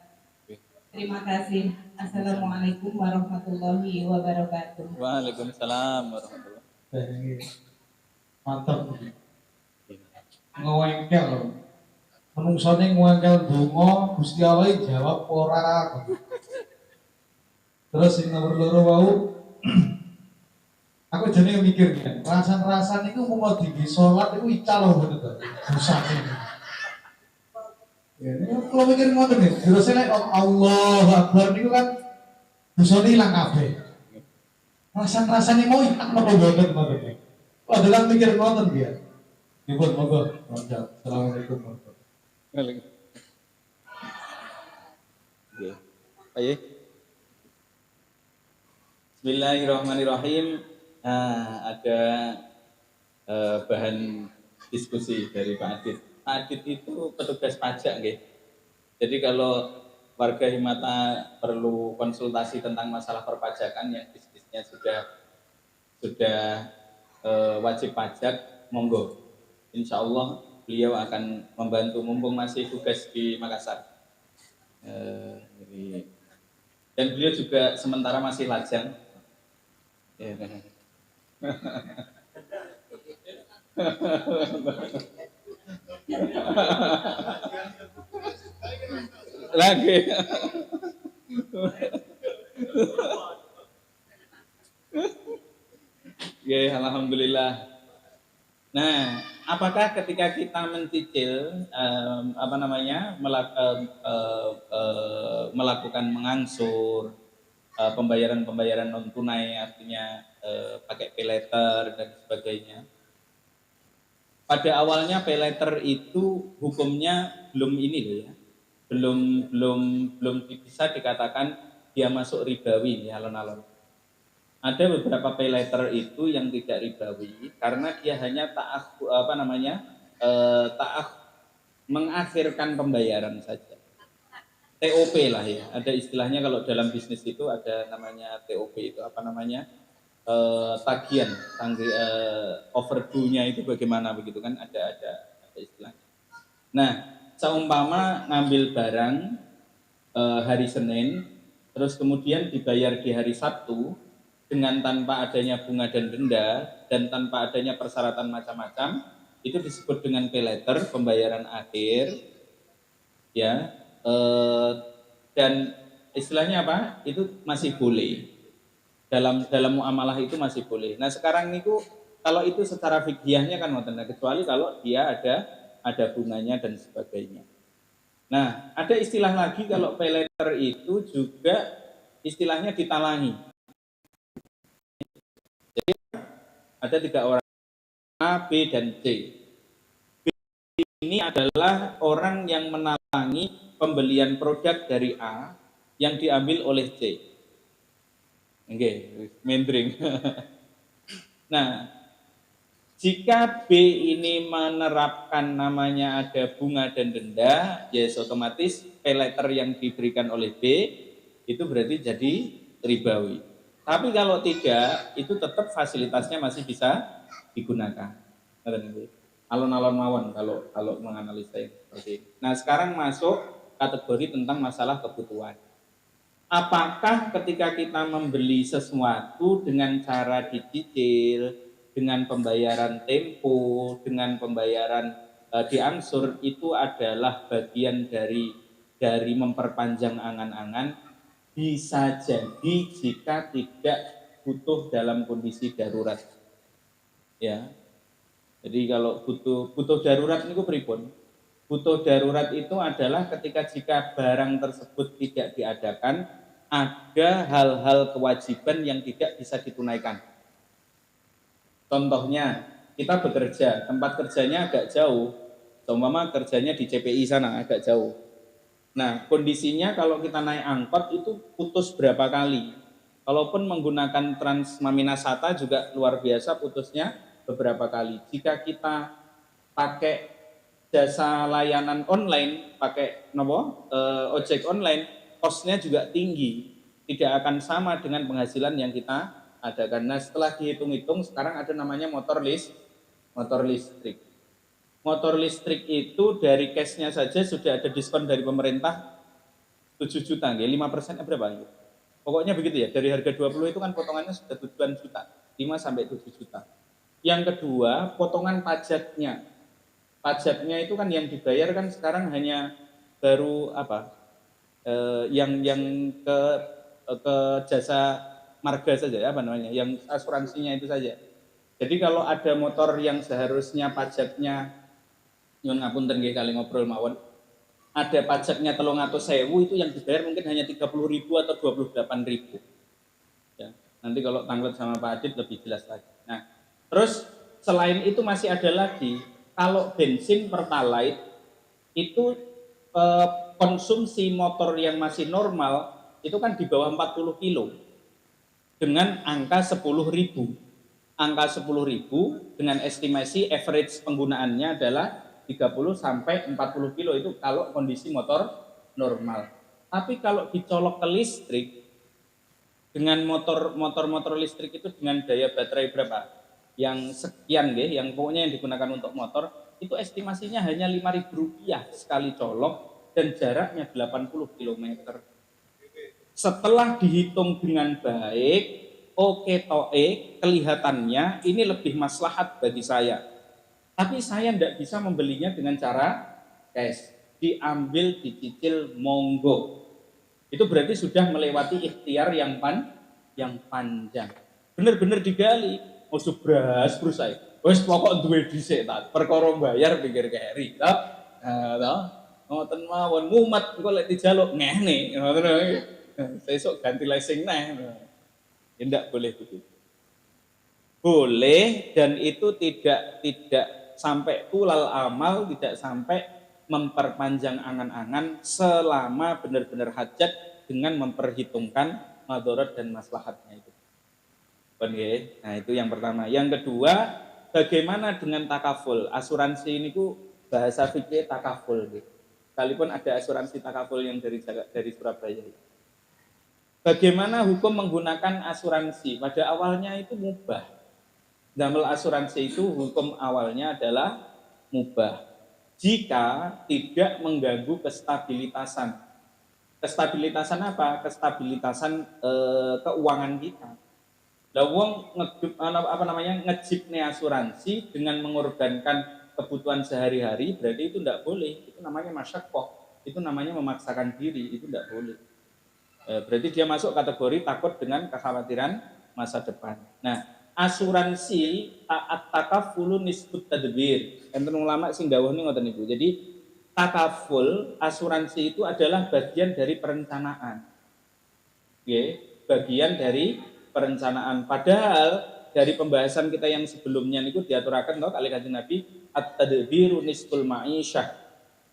[SPEAKER 5] Terima kasih. Assalamualaikum warahmatullahi wabarakatuh.
[SPEAKER 3] Waalaikumsalam warahmatullahi
[SPEAKER 2] wabarakatuh. Mantap. Ngewengkel. Menungsone ngewengkel donga, Gusti Allah jawab ora. Terus sing nomor loro wau, aku jane mikir kan, rasan-rasan iku mau dinggo salat iku ical lho ngono to. Dosane. Ya, ini kalau mikir ngoten nggih, terus nek Allahu Akbar niku kan dosane ilang kabeh. Rasan-rasane mau ilang napa mboten ngoten. Padahal mikir ngoten nggih. Nggih, monggo. Assalamualaikum warahmatullahi
[SPEAKER 3] wabarakatuh. Nggih. Ayo. Bismillahirrahmanirrahim. Nah, ada bahan diskusi dari Pak Adit. Pak Adit itu petugas pajak, nggih. Jadi kalau warga Himata perlu konsultasi tentang masalah perpajakan yang bisnisnya sudah wajib pajak, monggo. Insya Allah beliau akan membantu, mumpung masih tugas di Makassar. Dan beliau juga sementara masih lajang. Ya. Lagi. Oke, alhamdulillah. Nah, apakah ketika kita mencicil, melakukan mengangsur, pembayaran-pembayaran non tunai, artinya pakai pay letter dan sebagainya. Pada awalnya pay letter itu hukumnya belum ini loh ya, belum bisa dikatakan dia masuk ribawi ya, alon-alon. Ada beberapa pay letter itu yang tidak ribawi karena dia hanya mengakhirkan pembayaran saja. TOP lah ya, ada istilahnya kalau dalam bisnis itu ada namanya TOP itu apa namanya, tagihan, overdue-nya itu bagaimana begitu kan, ada istilahnya. Nah, seumpama ngambil barang hari Senin, terus kemudian dibayar di hari Sabtu dengan tanpa adanya bunga dan denda dan tanpa adanya persyaratan macam-macam, itu disebut dengan pay letter, pembayaran akhir, ya. Dan Istilahnya apa? Itu masih boleh. Dalam dalam muamalah itu masih boleh. Nah, sekarang niku kalau itu secara fikihnya kan ngoten, nah, kecuali kalau dia ada bunganya dan sebagainya. Nah, ada istilah lagi, kalau paylater itu juga istilahnya ditalangi. Jadi ada tiga orang, A, B, dan C. B ini adalah orang yang menalangi pembelian produk dari A yang diambil oleh C. Oke, mendring. Nah, jika B ini menerapkan namanya ada bunga dan denda, ya otomatis paylater yang diberikan oleh B itu berarti jadi ribawi. Tapi kalau tidak, itu tetap fasilitasnya masih bisa digunakan. Alon-alon mawon kalau kalau menganalisa yang seperti ini. Nah, sekarang masuk kategori tentang masalah kebutuhan. Apakah ketika kita membeli sesuatu dengan cara dicicil, dengan pembayaran tempo, dengan pembayaran diangsur itu adalah bagian dari memperpanjang angan-angan? Bisa jadi, jika tidak butuh dalam kondisi darurat. Ya. Jadi kalau butuh butuh darurat itu pripun? Butuh darurat itu adalah ketika jika barang tersebut tidak diadakan, ada hal-hal kewajiban yang tidak bisa ditunaikan. Contohnya, kita bekerja, tempat kerjanya agak jauh. Seumpama kerjanya di CPI sana agak jauh. Nah, kondisinya kalau kita naik angkot itu putus berapa kali. Kalaupun menggunakan Trans Maminasata juga luar biasa putusnya beberapa kali. Jika kita pakai jasa layanan online, pakai nopo, ojek online, cost-nya juga tinggi. Tidak akan sama dengan penghasilan yang kita ada. Karena setelah dihitung-hitung, sekarang ada namanya motor listrik. Motor listrik itu dari cashnya saja sudah ada diskon dari pemerintah 7 juta, 5% berapa? Pokoknya begitu ya, dari harga 20 itu kan potongannya sudah 7 juta, 5 sampai 7 juta. Yang kedua, potongan pajaknya. Pajaknya itu kan yang dibayar kan sekarang hanya baru apa? Yang ke Jasa Marga saja ya, apa namanya? Yang asuransinya itu saja. Jadi kalau ada motor yang seharusnya pajaknya, nyuwun ngapunten nggih kalih ngobrol mawon, ada pajaknya 300.000, itu yang dibayar mungkin hanya 30.000 atau 28.000. Ya, nanti kalau tanglet sama Pak Adit lebih jelas lagi. Nah, terus selain itu masih ada lagi, kalau bensin Pertalite itu konsumsi motor yang masih normal itu kan di bawah 40 kilo dengan angka 10.000. Angka 10.000 dengan estimasi average penggunaannya adalah 30 sampai 40 kilo, itu kalau kondisi motor normal. Tapi kalau dicolok ke listrik dengan motor motor motor listrik itu dengan daya baterai berapa? Yang sekian nggih, yang pokoknya yang digunakan untuk motor itu estimasinya hanya Rp5.000 sekali colok dan jaraknya 80 km. Setelah dihitung dengan baik, oke toe, kelihatannya ini lebih maslahat bagi saya, tapi saya tidak bisa membelinya dengan cara cash. Diambil, dicicil, monggo. Itu berarti sudah melewati ikhtiar yang panjang. Benar-benar digali. Oh, beras saya. Wes pokok duwe dhisik ta. Perkara bayar pikir keri, ta. Nah, ta. Ngoten mawon, mumet engko lek dijaluk ngene. Ngoten. Sesuk ganti leasing neh. Ya ndak boleh begitu. Boleh, dan itu tidak tidak sampai tulal amal, tidak sampai memperpanjang angan-angan selama benar-benar hajat dengan memperhitungkan madorot dan maslahatnya itu. Nah, itu yang pertama. Yang kedua, bagaimana dengan takaful? Asuransi ini ku bahasa fikih takaful. Gitu. Sekalipun ada asuransi takaful yang dari Surabaya. Bagaimana hukum menggunakan asuransi? Pada awalnya itu mubah. Damel asuransi itu hukum awalnya adalah mubah jika tidak mengganggu kestabilitasan. Kestabilitasan apa? Kestabilitasan keuangan kita. Lah wong apa namanya, ngejipne asuransi dengan mengorbankan kebutuhan sehari-hari, berarti itu tidak boleh. Itu namanya masyakoh. Itu namanya memaksakan diri, itu tidak boleh. Berarti dia masuk kategori takut dengan kekhawatiran masa depan. Nah, asuransi التكافل نصف التدبير. Enten ulama sing dawuh ngoten niku. Jadi takaful, asuransi itu adalah bagian dari perencanaan. Oke, bagian dari perencanaan. Padahal dari pembahasan kita yang sebelumnya niku diaturaken toh kalih Kanjeng Nabi التدبير نصف المعيشة.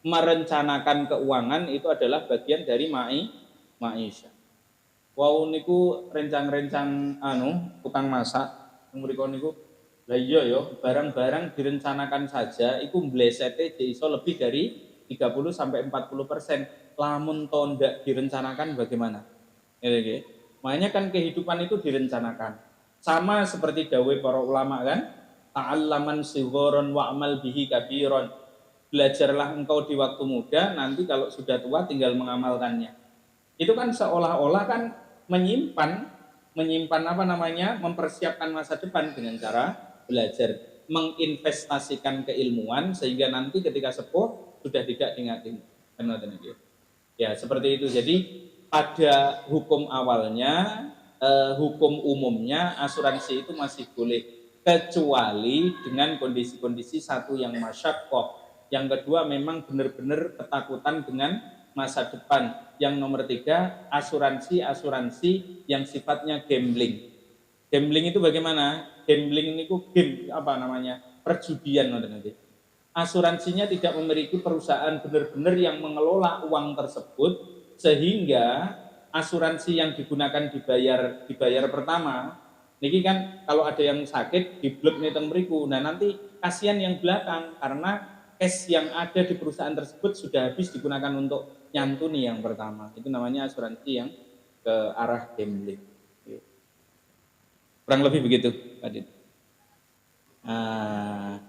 [SPEAKER 3] Merencanakan keuangan itu adalah bagian dari ma'isyah. Wau niku rencang-rencang anu tukang masak mriku niku, lah iya ya, barang-barang direncanakan saja iku mblesete iso lebih dari 30 sampai 40%. Lamun to ndak direncanakan bagaimana? Ngene nggih. Makanya kan kehidupan itu direncanakan. Sama seperti dawuhe para ulama kan, تعلما صغارا واعمل به كبيرا. Belajarlah engkau di waktu muda, nanti kalau sudah tua tinggal mengamalkannya. Itu kan seolah-olah kan menyimpan menyimpan apa namanya? Mempersiapkan masa depan dengan cara belajar, menginvestasikan keilmuan sehingga nanti ketika sepuh sudah tidak diingat. Ya, seperti itu. Jadi pada hukum awalnya, hukum umumnya asuransi itu masih boleh kecuali dengan kondisi-kondisi satu yang masyaqqah, yang kedua memang benar-benar ketakutan dengan masa depan. Yang nomor tiga, asuransi-asuransi yang sifatnya gambling. Gambling itu bagaimana? Gambling ini game apa namanya? Perjudian nanti. Asuransinya tidak memiliki perusahaan benar-benar yang mengelola uang tersebut, sehingga asuransi yang digunakan dibayar dibayar pertama niki kan kalau ada yang sakit di blok nih mriku. Nah, nanti kasihan yang belakang karena cash yang ada di perusahaan tersebut sudah habis digunakan untuk nyantuni yang pertama. Itu namanya asuransi yang ke arah gambling. Kurang lebih begitu, Pak Dit. Nah,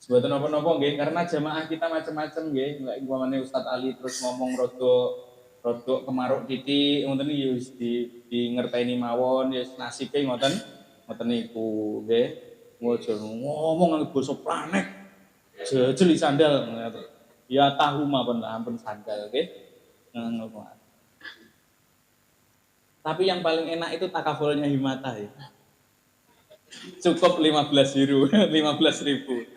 [SPEAKER 3] sebutan nopo-nopo nggih, karena jamaah kita macam-macam nggih, lek umpamane Ustadz Ali terus ngomong rodok rodok kemaruk titik ngoten iki ya wis di ngerteni mawon, ya nasibe ngoten ngoten niku nggih. Aja ngomong nganggo basa planek. Jejeli sandal. Ya tahu mawon lah, ampun sandal nggih. Ngono. Tapi yang paling enak itu takafulnya Himata ya. Cukup 15 euro, 15 ribu.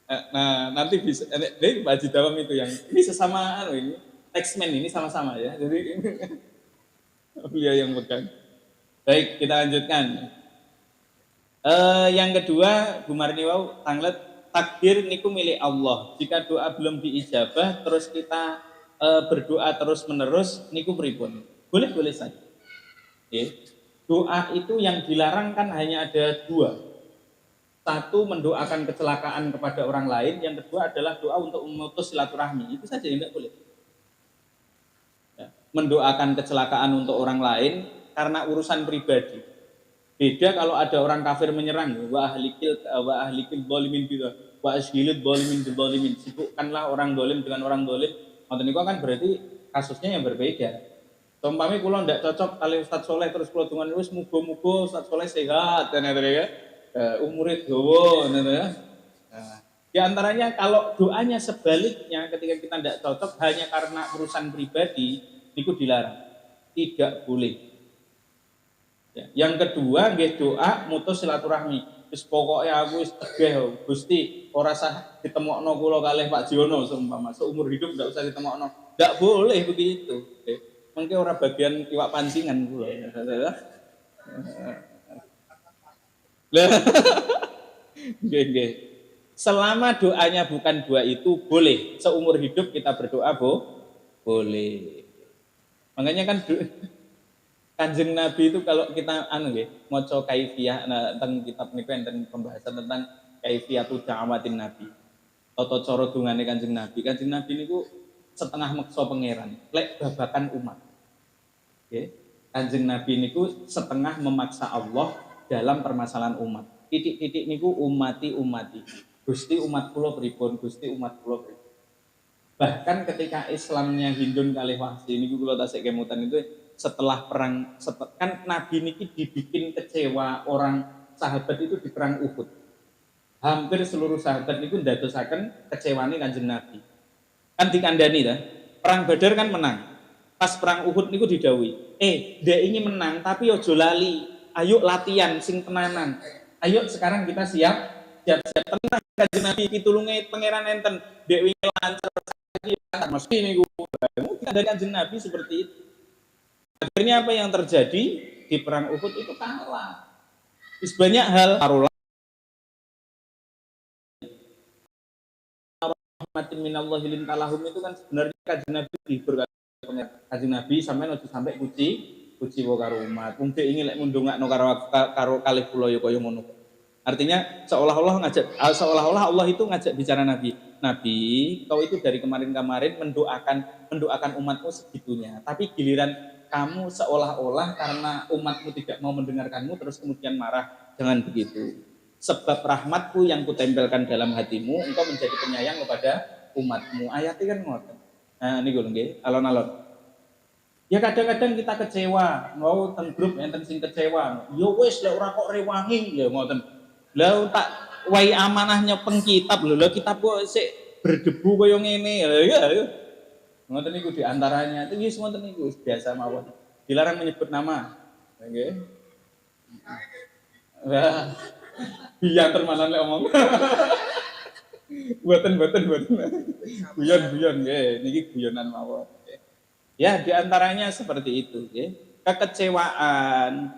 [SPEAKER 3] Nah, nanti bisa, ini Pak Haji Dawam itu yang ini sesama anu ini, taxman ini sama-sama ya. Jadi beliau yang pegang. Baik, kita lanjutkan. Yang kedua, Bu Marni wau tanglet takdir niku milik Allah. Jika doa belum diijabah, terus kita berdoa terus menerus, niku pripun? Boleh-boleh saja. Oke. Doa itu yang dilarang kan hanya ada dua. Satu, mendoakan kecelakaan kepada orang lain, yang kedua adalah doa untuk memutus silaturahmi. Itu saja yang tidak boleh. Ya. Mendoakan kecelakaan untuk orang lain karena urusan pribadi. Beda kalau ada orang kafir menyerang, وأهلك وأهلك الظالمين gitu. وأشغل الظالمين بالظالمين. Sibukkanlah orang dolim dengan orang dolim. Ngoten niku kan berarti kasusnya yang berbeda. Umpami kula ndak cocok kalih Ustaz Soleh, terus kula dongan wis muga-muga Ustaz Soleh sehat dan ya. Umure dawa ngono ya. Nah, di antaranya kalau doanya sebaliknya, ketika kita tidak cocok hanya karena urusan pribadi, itu dilarang. Tidak boleh. Ya. Yang kedua, nggih doa mutus silaturahmi. Wis pokoke aku wis tegeh, Gusti, ora sah ditemokno kula kalih Pak Jiono seumpama seumur hidup ndak usah ditemokno. Ndak boleh begitu. Mungkin ora bagian iwak pancingan kula. Lah. Nggih, nggih. Selama doanya bukan dua itu boleh. Seumur hidup kita berdoa boleh. Makanya kan Kanjeng Nabi itu kalau kita anu nggih, maca kaifiyah, nah, tentang kitab niku enten pembahasan tentang كيفية دعوة النبي. Tata cara dungane Kanjeng Nabi. Kanjeng Nabi niku setengah meksa Pangeran, lek babakan umat. Oke. Kanjeng Nabi niku setengah memaksa Allah dalam permasalahan umat. Titik-titik niku umati umati. Gusti, umat kula pripun, Gusti, umat kula pripun. Bahkan ketika Islamnya Hindun kalih Wahsy niku kula tasik kemutan itu setelah perang, kan Nabi niki dibikin kecewa orang sahabat itu di perang Uhud. Hampir seluruh sahabat niku ndadosaken kecewane Kanjeng Nabi. Kan dikandani ta. Perang Badar kan menang. Pas perang Uhud niku didhawuhi, "Eh, dia ini menang tapi ojo lali. Ayo latihan sing tenanan. Ayo sekarang kita siap siap-siap tenang." Kanjeng Nabi pitulunge Pangeran enten. Dek wingi lancar, saiki lancar mesti niku. Mungkin ada Kanjeng Nabi seperti itu. Akhirnya apa yang terjadi di perang Uhud itu kalah. Terus banyak hal rahmatin minallahi lintalahum itu kan sebenarnya Kanjeng Nabi dihibur. Kanjeng Nabi sampai ojo sampai kuciwa karo umat. Wong dhek ingin lek ndongakno karo karo kalih kula ya kaya ngono. Artinya seolah-olah Allah itu ngajak bicara Nabi. Nabi, kau itu dari kemarin-kemarin mendoakan mendoakan umatmu segitunya. Tapi giliran kamu seolah-olah karena umatmu tidak mau mendengarkanmu terus kemudian marah. Jangan begitu. Sebab rahmatku yang kutempelkan dalam hatimu, engkau menjadi penyayang kepada umatmu. Ayatnya kan ngoten. Nah, ini gue nggih, alon-alon. Ya kadang-kadang kita kecewa, mau teng grup enten sing kecewa. Ya wis, lek ora kok rewangi ya ngoten. Lah, tak wai amanahnya peng kitab lho, lha kitab kok sik berdebu kaya ngene. Ya ya. Ngoten niku di antaranya. Itu wis ngoten niku biasa mawon. Dilarang menyebut nama. Nggih. Wah. Biar termanan lek omong. Buatan buatan buatan. Guyon guyon nggih, niki guyonan mawon. Ya, diantaranya seperti itu, ya. Kekecewaan,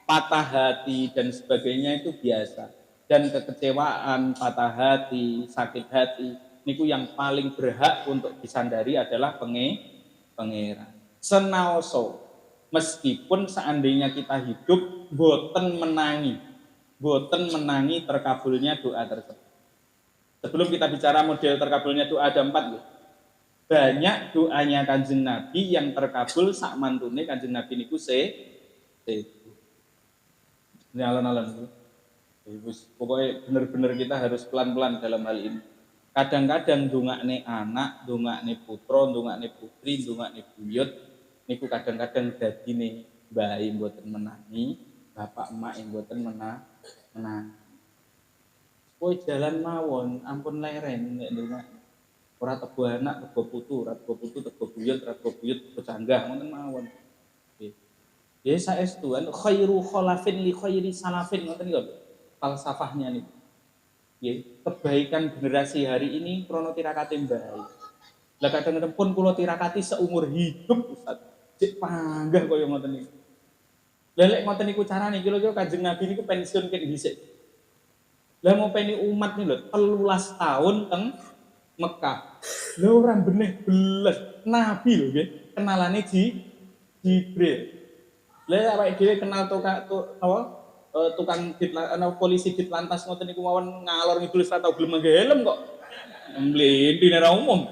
[SPEAKER 3] patah hati, dan sebagainya itu biasa. Dan kekecewaan, patah hati, sakit hati, niku yang paling berhak untuk disandari adalah Pangeran. Senaoso, meskipun seandainya kita hidup boten menangi terkabulnya doa tersebut. Sebelum kita bicara model terkabulnya doa ada empat, ya. Banyak doanya Kanjeng Nabi yang terkabul sak mantune Kanjeng Nabi niku se. Ini alon-alon. Pokoknya bener-bener kita harus pelan-pelan dalam hal ini. Kadang-kadang dongakne anak, dongakne putra, dongakne putri, dongakne buyut niku kadang-kadang dadine bayi mboten menangi, bapak emak yang mboten menang. Kowe jalan mawon, ampun leren nek ndongakne. Ora tebo anak, tebo putu, ora tebo putu, tebo buyut, ora tebo buyut, tebo canggah, ngoten mawon. Nggih. Ya saestu kan khairu khalafin li khairi salafin, ngoten niku falsafahnya niku. Nggih, kebaikan generasi hari ini krono tirakate baik. Lah, kadang-kadang pun kula tirakati seumur hidup, Ustaz. Cek panggah kaya ngoten niku. Lah, lek ngoten niku carane, kira-kira Kanjeng Nabi niku pensiun ket dhisik. Lah, ngopeni umat nih lho, 13 tahun teng Mekah. Lah, ora beneh beles. Nabi lho nggih, kenalane Jibril. Lah, awake dhewe kenal tukang apa? Tukang polisi ditlantas ngoten niku mawon ngalor ngidul ora tau gelem nganggo helm kok. Mlindi ora umum.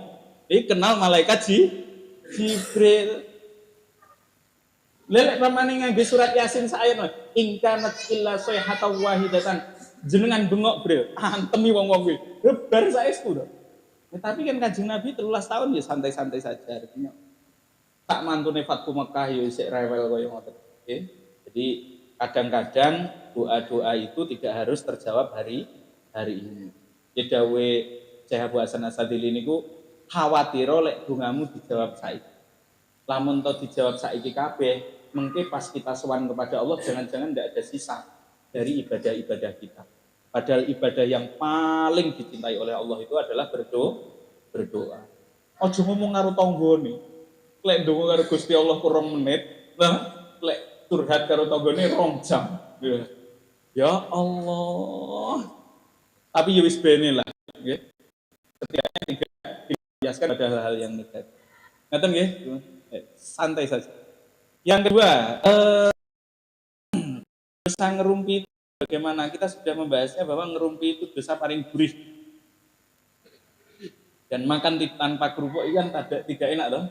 [SPEAKER 3] Iki kenal malaikat Jibril. Lelek pamane ngangge surat Yasin sak ayat, in kanat illa sayhatan wahidatan. Jenengan bengok, Bril, antemi wong-wong kuwi. Bar saestu to. Ya, tapi kan Kanjeng Nabi 13 tahun ya santai-santai saja artinya. Tak mantune Fathu Mekah ya isik rewel kaya ngoten. Oke. Jadi kadang-kadang doa-doa itu tidak harus terjawab hari hari ini. Ya dawuhe Syekh Abu Hasan Asy-Syadzili niku, khawatiro lek dongamu dijawab saiki. Lamun to dijawab saiki kabeh, mengke pas kita sowan kepada Allah jangan-jangan tidak ada sisa dari ibadah-ibadah kita. Padahal ibadah yang paling dicintai oleh Allah itu adalah berdoa. Berdoa. Ojo ngomong karo tanggane. Lek ndonga karo Gusti Allah kurang menit, lah lek curhat karo tanggane 2 jam. Ya. Ya Allah. Tapi ya wis bene lah, nggih. Setidaknya tidak dibiaskan pada hal-hal yang negatif. Ngaten nggih? Santai saja. Yang kedua, dosa ngerumpi itu bagaimana? Kita sudah membahasnya bahwa ngerumpi itu dosa paling gurih. Dan makan tanpa kerupuk itu kan tidak, tidak enak toh.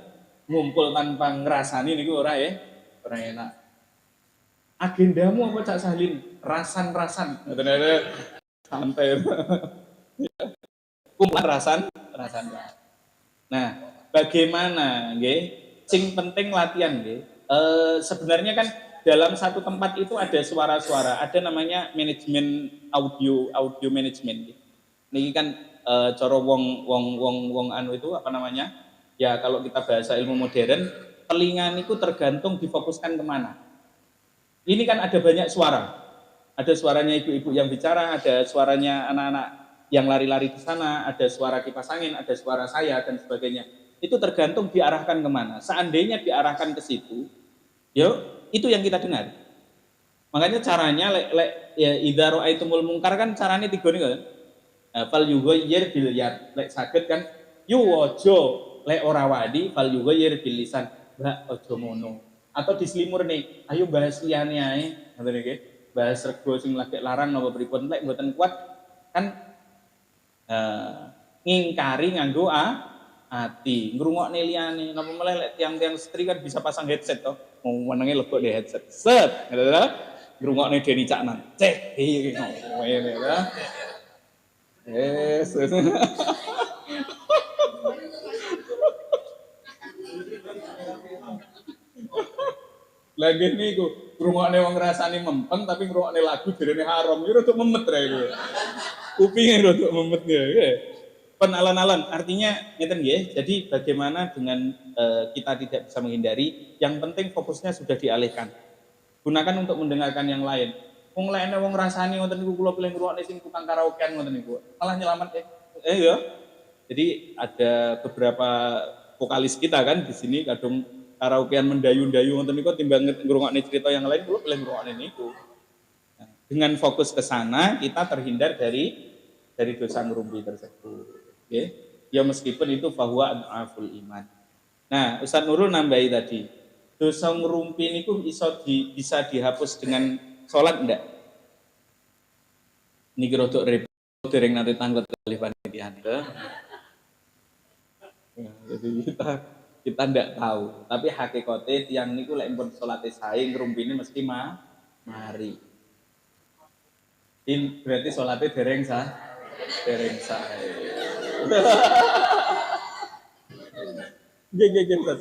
[SPEAKER 3] Ngumpul tanpa ngerasani niku ora ya, ora enak. Agendamu apa, Cak Sahlin? Rasan-rasan. Santai. Kumpul rasan, rasan. Nah, bagaimana nggih? Sing penting latihan nggih. Sebenarnya kan dalam satu tempat itu ada suara-suara, ada namanya manajemen audio, audio management. Ini kan coro wong wong wong wong anu itu apa namanya? Ya, kalau kita bahasa ilmu modern, Telinga niku tergantung difokuskan kemana. Ini kan ada banyak suara. Ada suaranya ibu-ibu yang bicara, ada suaranya anak-anak yang lari-lari di sana, ada suara kipas angin, ada suara saya, dan sebagainya. Itu tergantung diarahkan kemana. Seandainya diarahkan ke situ, yo itu yang kita dengar. Makanya caranya lek lek ya idza ra'aitumul mungkar kan caranya tiga nih kan. Fal yughayyir bil yad. Lek saged kan yu aja, lek ora wani fal yughayyir bil lisan. Mbak aja ngono. Atau diselimur nih, ayo bahas liyane ae, ngoten nggih. Bahas rego sing lagi larang napa pripun, lek mboten kuat kan ngingkari nganggo ati, ngrungokne liyane. Napa meleh lek tiang-tiang estri kan bisa pasang headset toh. Mau menenge lebok di headset. Set, ngono to. Ngrungokne Denny Caknan. Cek, iki ngene to. Yes. Lagi niku ngrungokne wong ngrasani mempeng tapi ngrungokne lagu jarene haram iki rada memet ra iku. Kupinge rada memet ya. Penalan-alan artinya ngeten nggih. Jadi bagaimana dengan kita tidak bisa menghindari, yang penting fokusnya sudah dialihkan. Gunakan untuk mendengarkan yang lain. Wong lek wong ngrasani ngoten niku kula pilih ngrungokne sing tukang karaokean ngoten niku. Malah nyelamat ya. Jadi ada beberapa vokalis kita kan di sini kadung karaokean mendayu-dayu ngoten niku timbang ngrungokne cerita yang lain kula pilih ngrungokne niku. Nah, dengan fokus ke sana kita terhindar dari dosa ngrumpi tersebut. Oke. Ya meskipun itu bahwa adhaful iman. Nah, Ustaz Nurul nambahi tadi, dosa ngrumpi niku bisa dihapus dengan salat ndak? Niki rodok repot dereng nate tanglet kalih panitia. Nah, jadi kita ndak tahu, tapi hakikate tiyang niku lek pun salate sae ngrumpine mesti mari. In, berarti salate dereng sah. Dereng sae. Nggih nggih nggih Ustaz.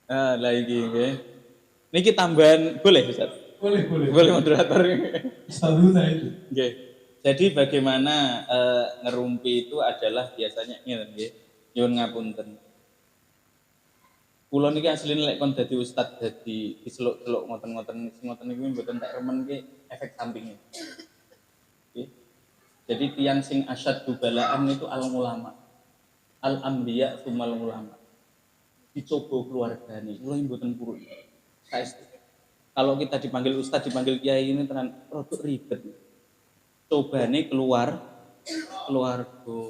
[SPEAKER 3] Ah, lah iki nggih. Niki tambahan boleh Ustaz?
[SPEAKER 1] Boleh, boleh.
[SPEAKER 3] Boleh moderator.
[SPEAKER 1] Ustazuna itu.
[SPEAKER 3] Nggih. Jadi bagaimana ngerumpi itu adalah biasanya ngeten nggih. Nyuwun ngapunten. Kula niki asline lek kon dadi ustad dadi diseluk-seluk ngoten-ngoten sing ngoten niku mboten tak remen ki efek sampingnya. Nggih. Jadi tiyang sing asyaddu balaan itu al ulama. Al anbiya tsumal ulama. Dicoba keluargane, kula mboten purun. Saestu. Kalau kita dipanggil ustad, dipanggil kiai ini tenan rodok ribet. Cobane keluar keluarga.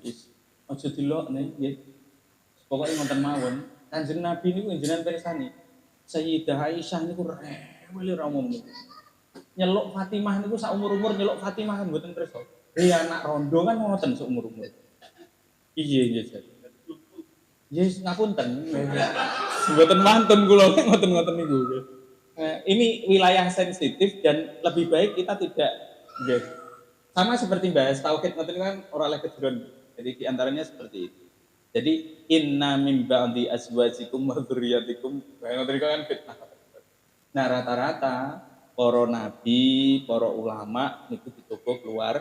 [SPEAKER 3] Wis aja dilokne nggih. Pokoke ngoten mawon. Kanjeng Nabi niku jenengan pirsani. Sayyidah Aisyah niku rewel ora umum niku. Nyeluk Fatimah niku sak umur-umur nyeluk Fatimah kan mboten pirsa. Anak rondo kan ngoten sak umur-umur. Iya nggih Jan. Yes, ngapunten. Mboten mantun kula ngoten-ngoten niku. Nah, ini wilayah sensitif dan lebih baik kita tidak nggih. Sama seperti bahas tauhid ngoten kan ora oleh kejeron. Jadi diantaranya seperti itu. Jadi inna min ba'di azwajikum wa dzurriyyatikum ngoten niku kan fitnah. Nah, rata-rata para nabi, para ulama niku dicoba keluar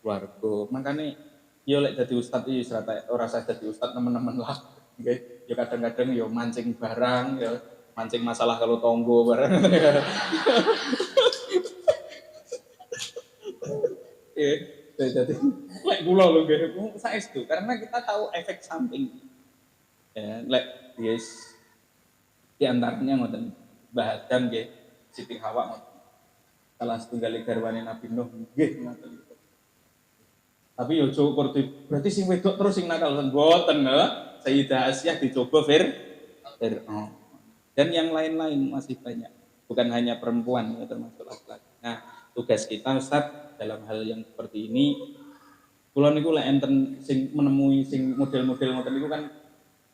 [SPEAKER 3] keluarga. Makane yo lek dadi ustad iki ora usah dadi ustad nemen-nemen lah. Nggih, ya kadang-kadang yo mancing barang, ya mancing masalah kalau tonggo barang. Nggih, jadi lek kula lho nggih saestu karena kita tahu efek samping. Ya, lek yes di antaranya ngoten Mbah Adam nggih, Siti Hawa ngoten. Salah setunggal garwane Nabi Nuh nggih ngoten. Tapi yo aja berarti sing wedok terus sing nakal mboten lho. Sayyidah Aisyah dicoba Fir'aun. Dan yang lain-lain masih banyak. Bukan hanya perempuan ya, termasuk laki-laki. Nah, tugas kita Ustaz dalam hal yang seperti ini, kula niku lek enten sing menemui sing model-model ngoten niku kan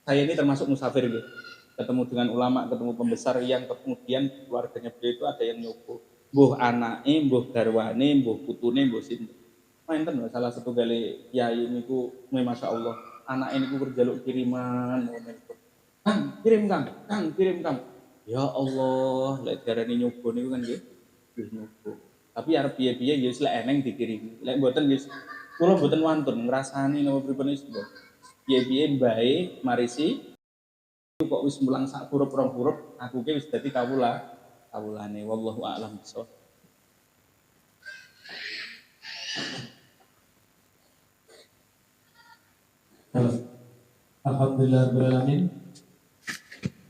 [SPEAKER 3] saya ini termasuk musafir nggih. Ketemu dengan ulama, ketemu pembesar yang kemudian keluarganya beliau itu ada yang nyoba. Mbuh anake, mbuh garwane, mbuh putune, mbuh sinten. Enten lho salah satu gale kiai niku Masya Allah, anak niku njaluk kiriman ngono niku. Kang, kirim Kang, Kang, kirim Kang. Ya Allah, lek diarani nyoba niku kan nggih, nggih nyoba. Tapi arep piye-piye ya wis lek eneng dikirim. Lek mboten wis Kula mboten wantun ngrasani napa pripun wis mbok. Piye-piye mbae marisi kok wis mulang sak huruf rong huruf, aku ki wis dadi kawula kawulane, wallahu a'lam bishawab.
[SPEAKER 1] Halo. Alhamdulillah rabbil alamin.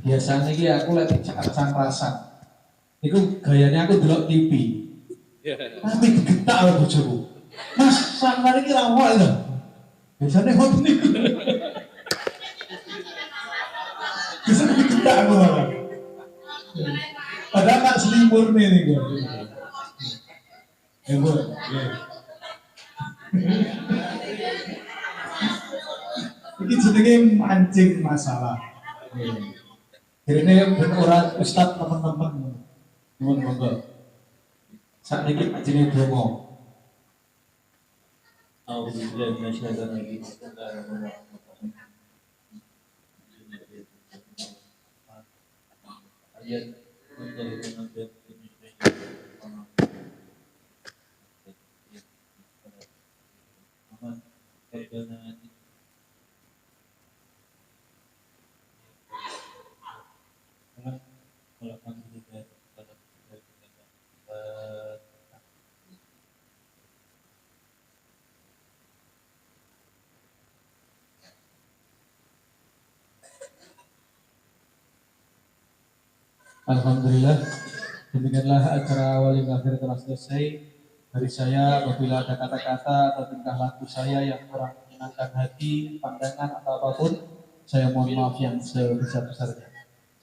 [SPEAKER 1] Biasanya iki aku lek dijak rasan. Iku gayane aku delok TV. Tapi digetak karo bojoku. Mas, sampeyan iki ra wae lho. Biasane ngoten niku. Biasane digetak aku malah. Padahal tak selimur nih niku. Ya, Bu. Ya. Iki jenenge mancing masalah. Kirene ben ora ustaz teman-teman. Nuwun monggo. Sakniki panjenengan donga.
[SPEAKER 3] A'udzubillahi minasyaitonir rajim. Bismillahirrahmanirrahim. Ayat
[SPEAKER 1] Alhamdulillah, demikianlah acara wali akhir telah selesai. Dari saya, apabila ada kata-kata atau tingkah laku saya yang kurang menyenangkan hati, pandangan atau apapun, saya mohon maaf yang sebesar-besarnya.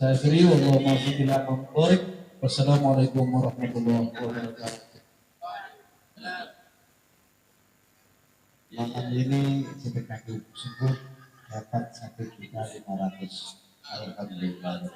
[SPEAKER 1] Saya akhiri, wallahu muwaffiq ila aqwamit thoriq. Wassalamualaikum warahmatullahi wabarakatuh.
[SPEAKER 2] Malam ini sedekah sungguh dapat 1.500.000. Alhamdulillah.